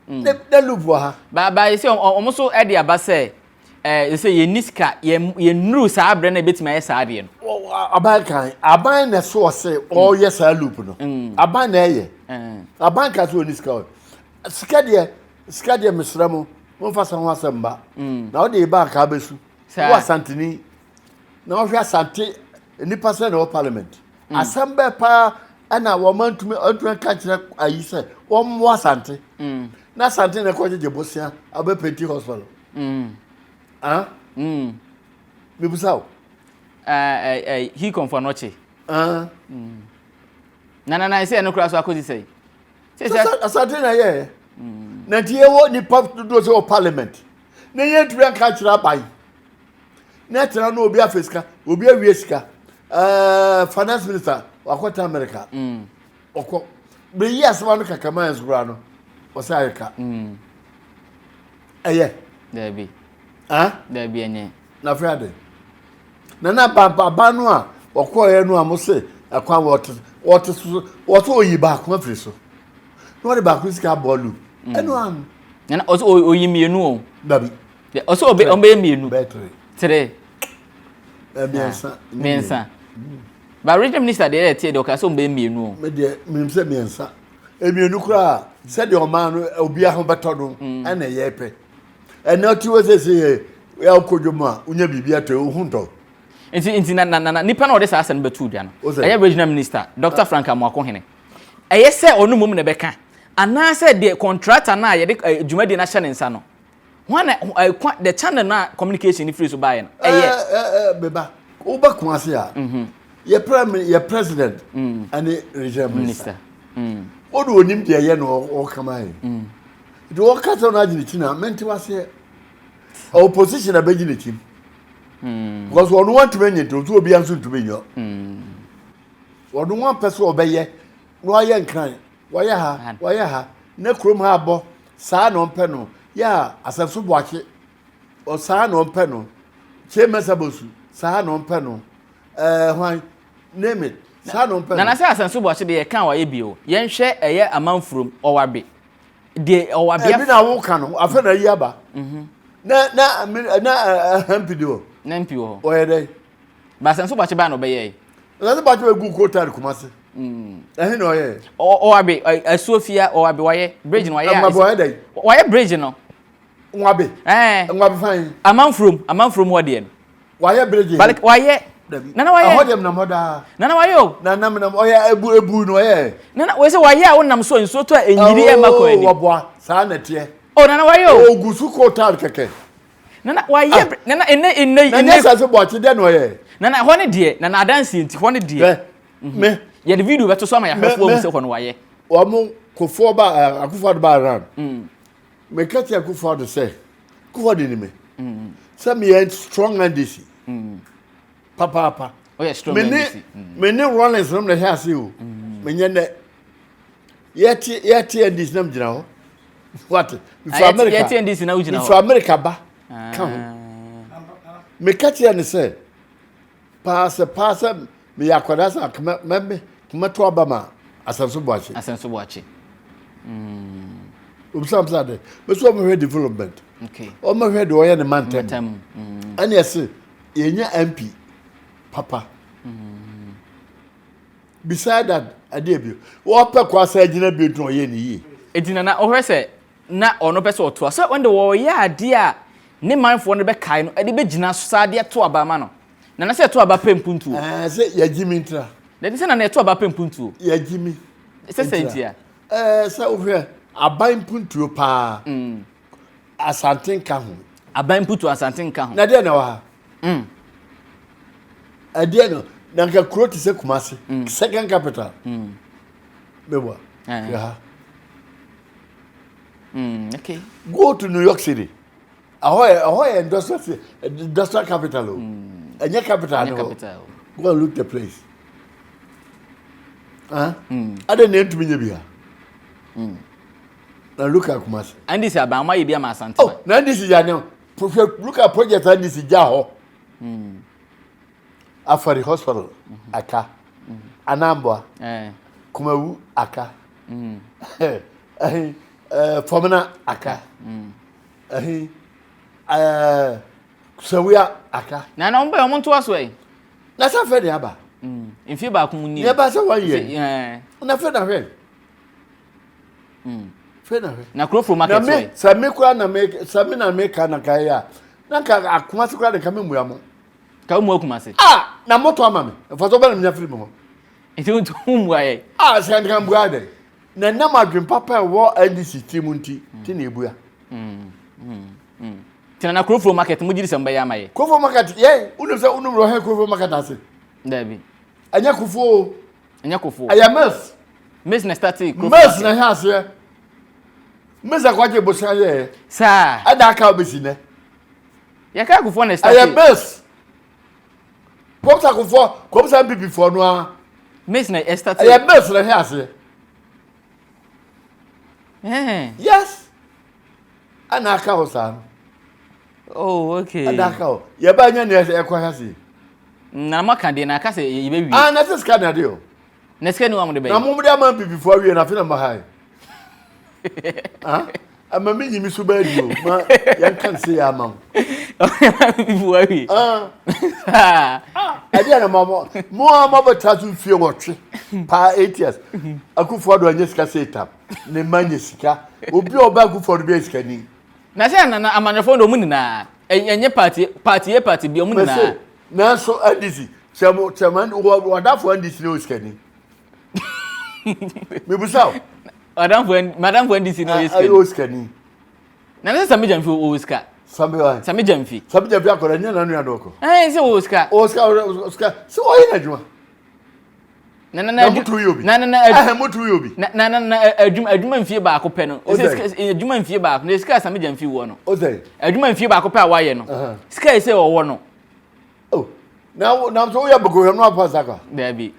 Speaker 1: Ne ne loop wɔ ha.
Speaker 3: Ba ba sɛ wɔn nso de aba sɛ ɛɛ sɛ yɛn ni sika yɛn yɛn nuru saa abirɛ na ebetumi ayɛ saa adeɛ
Speaker 1: no. Aban kan aban na ɛso ɔsɛ ɔyɛ saa loop no aban na ɛyɛ aban ka sɛ ɔni sika ɔ sika deɛ sika deɛ mesrɛ mo mo nfa sa ho asɛm ba na ɔde eba anka abɛsu wɔ asanteni na ɔhwɛ asante nipa sɛ na ɛwɔ parliament. Mm. Asɛm bɛɛ paa ɛna wɔn antumi antumi nka kyerɛ ayi sɛ wɔn mmoa asante. Mm. Na asante na ɛkɔ gyegye bosia abɛ penti hospital.
Speaker 3: Mm.
Speaker 1: Ah?
Speaker 3: Mm.
Speaker 1: Mibusa o.
Speaker 3: Ɛɛ ɛɛ he kɔnfɔ anɔkye.
Speaker 1: Ah. Mm.
Speaker 3: Na na na ɛsɛ ɛno koraa so akɔsi sɛ.
Speaker 1: Sɛ asante na yɛ. Mm. Na nti yɛwɔ nipa dodoɔ sɛ wɔ parliament. Na yɛntumi anka kyerɛ aban. na ɛtena no obi afɛ sika obi awie sika ɛɛ finance minister wakɔtena America mm. ɔkɔ bɛyi asɛm ano kakama yɛn so koraa no ɔsɛ ayɛ ka mm. ɛyɛ
Speaker 3: daabi
Speaker 1: ah
Speaker 3: daabi ɛnyɛ
Speaker 1: na afei ade na na ba ba no a ɔkɔɔyɛ no a mo se ɛkwan wɔte wɔte so wɔte oyi baako afiri so na wɔde baako sika abɔ lu mm. ɛno ano
Speaker 3: na ɔsɛ oyi mmienu o
Speaker 1: dabi
Speaker 3: Ɔsɛ ɔbɛ ɔbɛyɛ mmienu.
Speaker 1: Bɛyɛ tere.
Speaker 3: Tere.
Speaker 1: Mmiɛnsa.
Speaker 3: Mmiɛnsa. Ba regional minister deɛ ɛyɛ tie deɛ ɔka sɛ ɔbɛyɛ mmienu o.
Speaker 1: Me deɛ menim sɛ mmiɛnsa. Mmienu koraa sɛdeɛ ɔman no obiara ho bɛtɔ no mm. ɛna ɛyɛ pɛ. Ɛnna ɔte hɔ sɛ sɛ yɛ yɛ ɔkɔ dwom a wonya biribi atɔ ohu ntɔ.
Speaker 3: Nti nti na na na nipa na ɔde saa asɛm bɛtu dwa no. Ɛyɛ regional minister Dr. Frank Amoakohene. Ɛyɛ sɛ ɔno mmom na ɛbɛka anaasɛ deɛ contractor no a yɛde dwumadie no ahyɛ ne nsa no. Hwan na eh, kwa, the channel na communication ni firi so baeɛ no ɛyɛ.
Speaker 1: Ɛɛ ɛɛ beba woba Kumasi a mhm. yɛ prime yɛ president mm. ɛne regional minister o de onim deɛ ɛyɛ na ɔkama yɛ mm. nti wɔka sɛ ɔno agye ne ti na mente waseɛ opposition na bɛgye ne ti mm. because ɔno wantumi nyɛ nti ɔso obiara nso ntumi nyɛ ɔno wampɛ sɛ ɔbɛyɛ na wayɛ nkran Wɔyɛ ha, wɔyɛ ha, na kurom ha abɔ, saa na ɔmpɛ no. Yɛ a, Asɛmso Boakye, ɔ saa na ɔmpɛ no. Kyei Mensah Bonsu, saa na ɔmpɛ no. Ɛɛ hwan, name it, saa na ɔmpɛ no.
Speaker 3: Nana sɛ Asɛmso Boakye deɛ yɛka a wayɛ bi o. Yɛnhwɛ ɛyɛ amanfurom, ɔwabe. Deɛ ɔwabe.
Speaker 1: Ɛbi na woka no, afei na ayi aba. Mhm. Na na na MP di hɔ.
Speaker 3: Na MP wɔ hɔ.
Speaker 1: Ɔyɛ dɛ.
Speaker 3: Ba Asɛmso Boakye baa na ɔbɛyɛe.
Speaker 1: Asɛmso Boakye bɛ gu kootaade Kumasi. Ɛhe na ɔyɛ?
Speaker 3: Ɔwabe asuo fia ɔwabe wayɛ bridge no wayɛ.
Speaker 1: Nwabe wayɛ dɛ.
Speaker 3: Wayɛ bridge no.
Speaker 1: Nwabe.
Speaker 3: Ɛɛ.
Speaker 1: Nwabe fan.
Speaker 3: Amanfurom amanfurom hɔ deɛ no.
Speaker 1: Wayɛ bridge.
Speaker 3: Balik wayɛ.
Speaker 1: Dabi.
Speaker 3: Nana wayɛ.
Speaker 1: Ɛhɔ deɛ menam hɔ daa.
Speaker 3: Nana wayɛ o.
Speaker 1: Nana menam ɔyɛ ebu ebu no ɔyɛ.
Speaker 3: Nana wɔ sɛ wayɛ a wonam so nsuo tɔ a enyiri ɛma kɔ anim.
Speaker 1: Wɔboa saa na ɛteɛ.
Speaker 3: O nana wayɛ o.
Speaker 1: Ogu so kootaal kɛkɛ.
Speaker 3: Nana wayɛ ah. nana ene ene
Speaker 1: ene. Nana sase bɔakye dɛ na ɔyɛ.
Speaker 3: Nana hɔ ne deɛ nana adansi nti hɔ ne deɛ.
Speaker 1: Hwɛ mhm. me.
Speaker 3: Yɛde video bɛto so ama yɛahwɛfoɔ ahu sɛ hɔ no wayɛ.
Speaker 1: Wɔn kofoɔ ba eh, Akufo Addo ba around. Mm. Meka kyerɛ Akufo Addo sɛ Akufo Addo ni me. Mm. Sɛ meyɛ strong NDC. Mm. Papaapa.
Speaker 3: Ɔyɛ strong NDC.
Speaker 1: Me ne Rawlings nom na ɛhyɛ ase o. Menyɛ nɛ. Yɛte yɛte NDC na megyina hɔ. Wate. Mefiri
Speaker 3: ah,
Speaker 1: America.
Speaker 3: Yɛte NDC na wogyina hɔ.
Speaker 1: Mefiri America ba. Ka ho.
Speaker 3: Ah.
Speaker 1: Meka kyerɛ ne sɛ paa sɛ paa sɛ meyɛ akwadaa sɛ akoma mɛmɛ mɛto aba ma Asɛnso Boakye.
Speaker 3: Asɛnso Boakye. Mm.
Speaker 1: Obisa m sɛ ade. Mɛsɛ ɔmɛhwɛ development.
Speaker 3: Okay.
Speaker 1: Ɔmɛhwɛ deɛ ɔyɛ ne mantam. Mm. Ɛne ɛse yɛnya MP papa.
Speaker 3: Mm.
Speaker 1: Beside that, adeɛ bio. Wɔpɛ kɔ asa agyina bio nti ɔyɛ ne yie.
Speaker 3: Eti nana ɔhwɛ sɛ na ɔno pɛ sɛ ɔtoa sɛ ɔno de wɔyɛ adeɛ a ne manfoɔ no bɛkae no ɛde bɛgyina so saa adeɛ to aba ma no. Nana sɛ ɛto aba pɛ mpuntuo.
Speaker 1: Ɛɛ sɛ yɛgye mi ntira.
Speaker 3: Dabi sɛ nana ɛto aba pɛ mpuntuo.
Speaker 1: Yɛgye mi.
Speaker 3: Sɛ sɛ ntia.
Speaker 1: Ɛɛ sɛ wohwɛ aban mpuntuo paa. Asante nka ho.
Speaker 3: Aban mputuo Asante nka ho.
Speaker 1: Na deɛ na ɛwɔ ha. Ɛdeɛ no na nka kuro te sɛ Kumasi. Second capital. Meboa. Hwɛ ha.
Speaker 3: Okay.
Speaker 1: Go to New York City. Ɛhɔ yɛ ɛhɔ yɛ industrial city industrial capital o. Ɛnyɛ capital no hɔ. Go and look the place. Huh? Adɛn na ɛntumi nyɛ bi ha? Na look at Kumasi.
Speaker 3: NDC aban wɔn ayɛ bi ama Asante.
Speaker 1: Oh, na NDC yɛ anam. Look at project NDC gya hɔ. Afari hospital aka. Anambwa. Kumawu aka. Fomena aka. Sawia aka.
Speaker 3: Na na wɔn bɛ wɔn ntoa so ɛ.
Speaker 1: Na sɛ afɛ de aba.
Speaker 3: Mfie baako mu ni.
Speaker 1: Yɛ ba sɛ wɔn yɛ. Na fɛ na hwɛ. Fɛ na hwɛ.
Speaker 3: Na kurofo market
Speaker 1: so ɛ. Sɛ mi kura na mi sɛ mi na mi ka na ka yɛ a na nka akoma se kura de ka mi mua mo.
Speaker 3: Ka mu akuma se.
Speaker 1: Ah na moto ama mi nfa so bɛ na mi nya firi mi hɔ.
Speaker 3: Nti o tun mua yɛ.
Speaker 1: Ah sɛ nka mbua dɛ. Na nam adwene papa ɛwɔ NDC ti mu nti ti na ebua.
Speaker 3: Tena na kurofo market mo gyiri sɛ mbɛyɛ ama yɛ.
Speaker 1: Kurofo market yɛ wonim sɛ wonim rɔhɛn kurofo market ase.
Speaker 3: Dabi.
Speaker 1: Ɛnyɛ kofo o.
Speaker 3: Ɛnyɛ kofo.
Speaker 1: Ɛyɛ mills.
Speaker 3: Mills na start kurofo.
Speaker 1: Mills na ɛhɛ aseɛ. Mills akɔgye bosan yɛ.
Speaker 3: Saa.
Speaker 1: Ɛda aka obesi nɛ.
Speaker 3: Yɛka akufo na start.
Speaker 1: Ɛyɛ mills. Kɔmsa akufo kɔmsa NPP foɔ no ara.
Speaker 3: Mills na start.
Speaker 1: Ɛyɛ mills na ɛhɛ aseɛ. Yes. Ɛna aka hɔ saa no.
Speaker 3: Oh, okay.
Speaker 1: Ɛna aka hɔ. Yɛba nya nea ɛkɔ ha se.
Speaker 3: Na mo aka deɛ na aka sɛ yɛbɛwie.
Speaker 1: Ah, na sɛ sika na de o.
Speaker 3: Na sika ni wɔn de bɛyɛ.
Speaker 1: Na mo de ama mpipifoɔ awie na afei na mo ha yi. Ah, ama mi nyi mi so bɛɛ di o. Ma yɛn ka nse yɛ ama mo.
Speaker 3: Mpipifoɔ awie.
Speaker 1: Ah. Ɛdeɛ na mo mo mo a mo abɛtra so mfie wɔtwe paa 8 years. Akufo-Addo anyɛ sika sɛ etam. Ne mma nyɛ sika. Obi a ɔba Akufo-Addo bi yɛ sikani.
Speaker 3: Na sɛ na amanyɔfoɔ de ɔmo nyinaa ɛnyɛ party party A party B ɔmo nyinaa.
Speaker 1: Nanso NDC kyɛm kyɛm wadafo NDC ne osikani. Mebusa o.
Speaker 3: Madamfo madamfo NDC ne ɔyɛ sikani.
Speaker 1: Ɛyɛ osikani.
Speaker 3: Na ne sɛ Sami Gyamfi ɔwɔ sika.
Speaker 1: Sami wa.
Speaker 3: Sami Gyamfi.
Speaker 1: Sami Gyamfi akɔda nyɛ nanu yɛ dɔkɔ.
Speaker 3: Ɛn sɛ ɔwɔ sika.
Speaker 1: Ɔwɔ sika ɔwɔ sika sɛ ɔyɛ n'adwuma.
Speaker 3: Na na na
Speaker 1: mutu yi obi.
Speaker 3: Na na na
Speaker 1: ɛhɛn mutu yi obi.
Speaker 3: Na na na na adwuma adwuma mfie baako pɛ no. Sɛ adwuma mfie baako na sika Sami Gyamfi wɔ no.
Speaker 1: O sɛ.
Speaker 3: Adwuma mfie baako pɛ a wayɛ no. Sika yɛ sɛ ɔwɔ no.
Speaker 1: Oh na na so woyɛ bokohwɛ no apa saka.
Speaker 3: Dabi.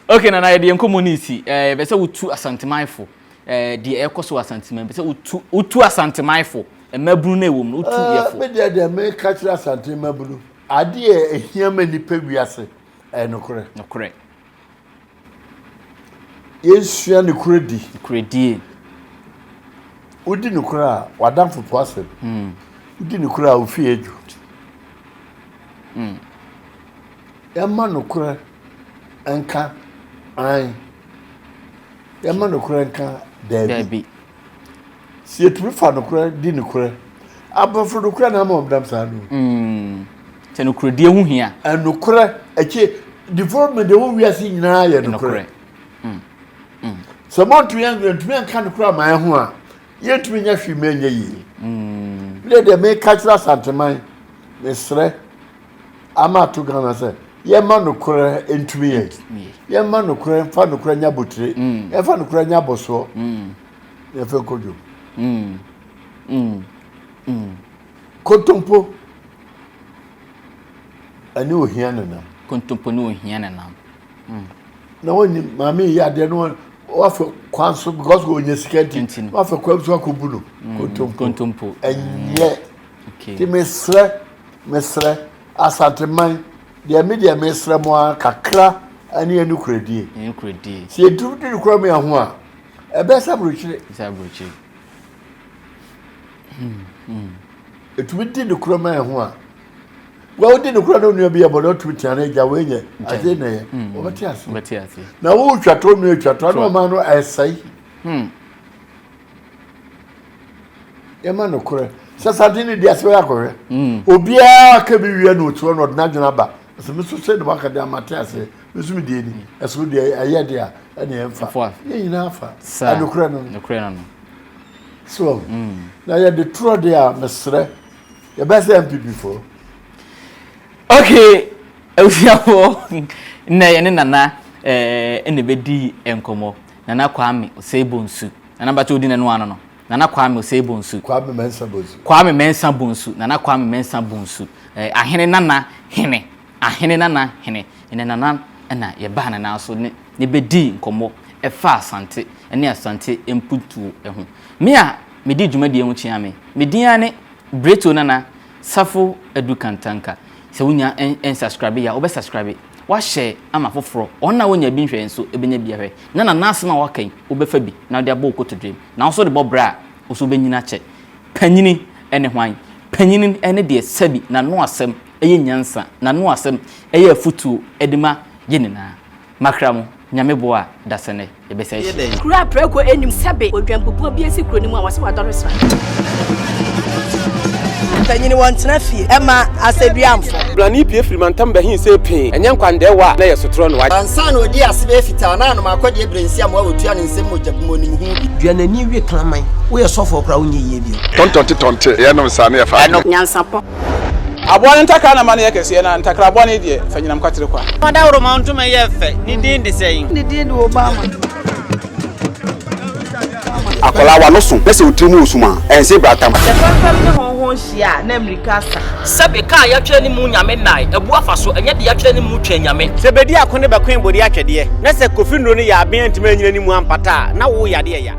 Speaker 3: Okay nana yɛde yɛn nkɔmmɔ no si ɛɛ bɛ sɛ wotu asantemanfo ɛɛ deɛ ɛkɔ so asanteman bɛ sɛ wotu wotu asantemanfo mmabunu na ɛwɔ mu no wotu yɛ fo.
Speaker 1: Me deɛ deɛ meka kyerɛ asante mmabunu adeɛ ɛhia ma nipa wiase ɛyɛ nokorɛ.
Speaker 3: Nokorɛ.
Speaker 1: Yɛnsua nokorɛ di.
Speaker 3: Nokorɛdie.
Speaker 1: Wodi nokorɛ a w'adamfo po asɛm. Wodi nokorɛ a wo fie adwo. Yɛmma nokorɛ nka ae. Yɛmma nokorɛ nka daabi.
Speaker 3: Daabi.
Speaker 1: Sɛ yɛtumi fa nokorɛ di nokorɛ. Aborɔfo nokorɛ na ama wɔn nam saa no.
Speaker 3: Sɛ nokorɛdie ho hia.
Speaker 1: Nokorɛ akyi development ɛwɔ wiase nyinaa yɛ nokorɛ. Sɛ montumi yɛntumi anka nokorɛ ama yɛn ho a yɛntumi nyɛ hwee ma ɛnyɛ yie. Medeɛ deɛ meka kyerɛ Asanteman mesrɛ ama ato Ghana sɛ yɛma nokorɛ ntumi yɛn. Yɛma nokorɛ mfa nokorɛ nya abotire. Yɛmfa nokorɛ nya abɔsoɔ. Yɛmfa nkɔ dwom. Kontompo ɛne ohia nenam.
Speaker 3: Kontompo ne ohia nenam.
Speaker 1: Na wɔnyim maame yi adeɛ no wafa kwan so because wɔnya sika nti wafa kwan so akɔbu no. Kontompo.
Speaker 3: Kontompo.
Speaker 1: Ɛnyɛ. Nti mesrɛ mesrɛ Asanteman deɛ me deɛ mesrɛ mo ara kakra ɛne yɛn nokorɛdie.
Speaker 3: Nokorɛdie.
Speaker 1: Sɛ yɛtumi di nokorɛ ma yɛn ho a ɛbɛyɛ sɛ aburokyire.
Speaker 3: Sɛ aburokyire.
Speaker 1: Ɛtumi di nokorɛ ma yɛn ho a wa wodi nokorɛ na onua bi yɛ bɔne ɔtumi tea no agya wei nyɛ ase na yɛ wɔbɛte ase.
Speaker 3: Wɔbɛte ase.
Speaker 1: Na wotwa to onua twa to na ɔma no ɛsɛe. Yɛma nokorɛ sɛ sade ne di ase bɛyɛ akɔhwɛ. Obiara ka bi wie na ɔtu na ɔde n'adwene aba. Sɛ me so sɛ ne waka de ama te ase. Me nso me deɛ ni. Ɛso deɛ ɛyɛ deɛ a ɛne yɛmfa. Yɛn nyinaa fa. Nokorɛ no no.
Speaker 3: Nokorɛ no no.
Speaker 1: So na yɛde torɔ deɛ a mesrɛ yɛbɛyɛ sɛ NPP foɔ.
Speaker 3: Okay, abusuafoɔ nnɛ yɛne Nana ɛɛ ɛna ɛbɛdi nkɔmmɔ. Nana Kwame Osei Bonsu. Nana mpakyɛ wodi n'ano ano no. Nana Kwame Osei Bonsu.
Speaker 1: Kwame Mensah Bonsu.
Speaker 3: Kwame Mensah Bonsu. Nana Kwame Mensah Bonsu. Eh, ahene nana hene. Ahene nana hene. Ɛnɛ nana na yɛbaa ne nan so ne ne bɛdii nkɔmmɔ ɛfa Asante ne Asante mpuntuo ho. Me a medi dwumadie ho kyea me. Me din ara ne Breto Nana Safo Adu Kantanka. Sɛ wonya nsubscribe yɛ a, wobɛ subscribe. Woahyɛ ama foforɔ. Wɔn a wɔnya bi nhwɛɛ nso bɛnya bi ahwɛ. Na Nana asɛm a waka yi, wobɛfa bi na wode abɔ wo kotodwe mu. Na wo nso wode bɔ bra a, wo nso wobɛnyini akyɛ. Panyini ne hwan? Panyini ne deɛ sɛbi n'ano asɛm yɛ nyansa, n'ano asɛm yɛ afotuo de ma yɛn nyinaa. Makra mo, Nyame boa a, dasɛnɛ yɛbɛsan ahyia.
Speaker 4: Kuro a prako nnim sɛbe odwanbubuo bi asi kuro no mu a wɔse wadɔre sra.
Speaker 5: Mpanyini wɔntena fie ɛma asɛduamfo.
Speaker 6: Blani pue firi mantam bɛhe see pee, ɛnyɛ nkwandɛɛwa a na ɛyɛ sotorɔ na wagye.
Speaker 7: Ansa na ɔdii ase bɛyɛ fitaa na anom akɔdeɛ berɛ nsiamoa a ɔtua ne nsam mogya gu mu ɔnim ho bi.
Speaker 8: Dua n'ani we kraman. Woyɛ sɔfoɔ koraa wonyɛ yie bio.
Speaker 2: Tɔntɔnte tɔnte yɛnom saa ne yɛfa adeɛ.
Speaker 4: Nyansapɔ.
Speaker 6: Aboa no ntakra na ma no yɛ kɛseɛ, na ntakra bɔne deɛ, fa nyinam kwatere kwa.
Speaker 9: Ɔdawuroma ntoma yɛ fɛ, ne din de sɛn?
Speaker 5: Ne din de Obama.
Speaker 10: Akwadaa w'ano so na sɛ wo tiri mu wɔ sum a, ɛnse bratam.
Speaker 11: Sɛ fɛmfɛm ne hɔnhɔn hyia a, na mmirika asa.
Speaker 9: Sɛbe ka a yɛatwerɛ ne mu Nyame nnae, abu afa so, ɛnyɛ deɛ yɛatwerɛ ne mu Twɛn Nyame.
Speaker 6: Sɛ bedi ako ne bɛkoe bode atwɛdeɛ, na sɛ Kofi nnuro no yɛ aben antumi anyina ne mu ampata a, na wo yadeɛ ya.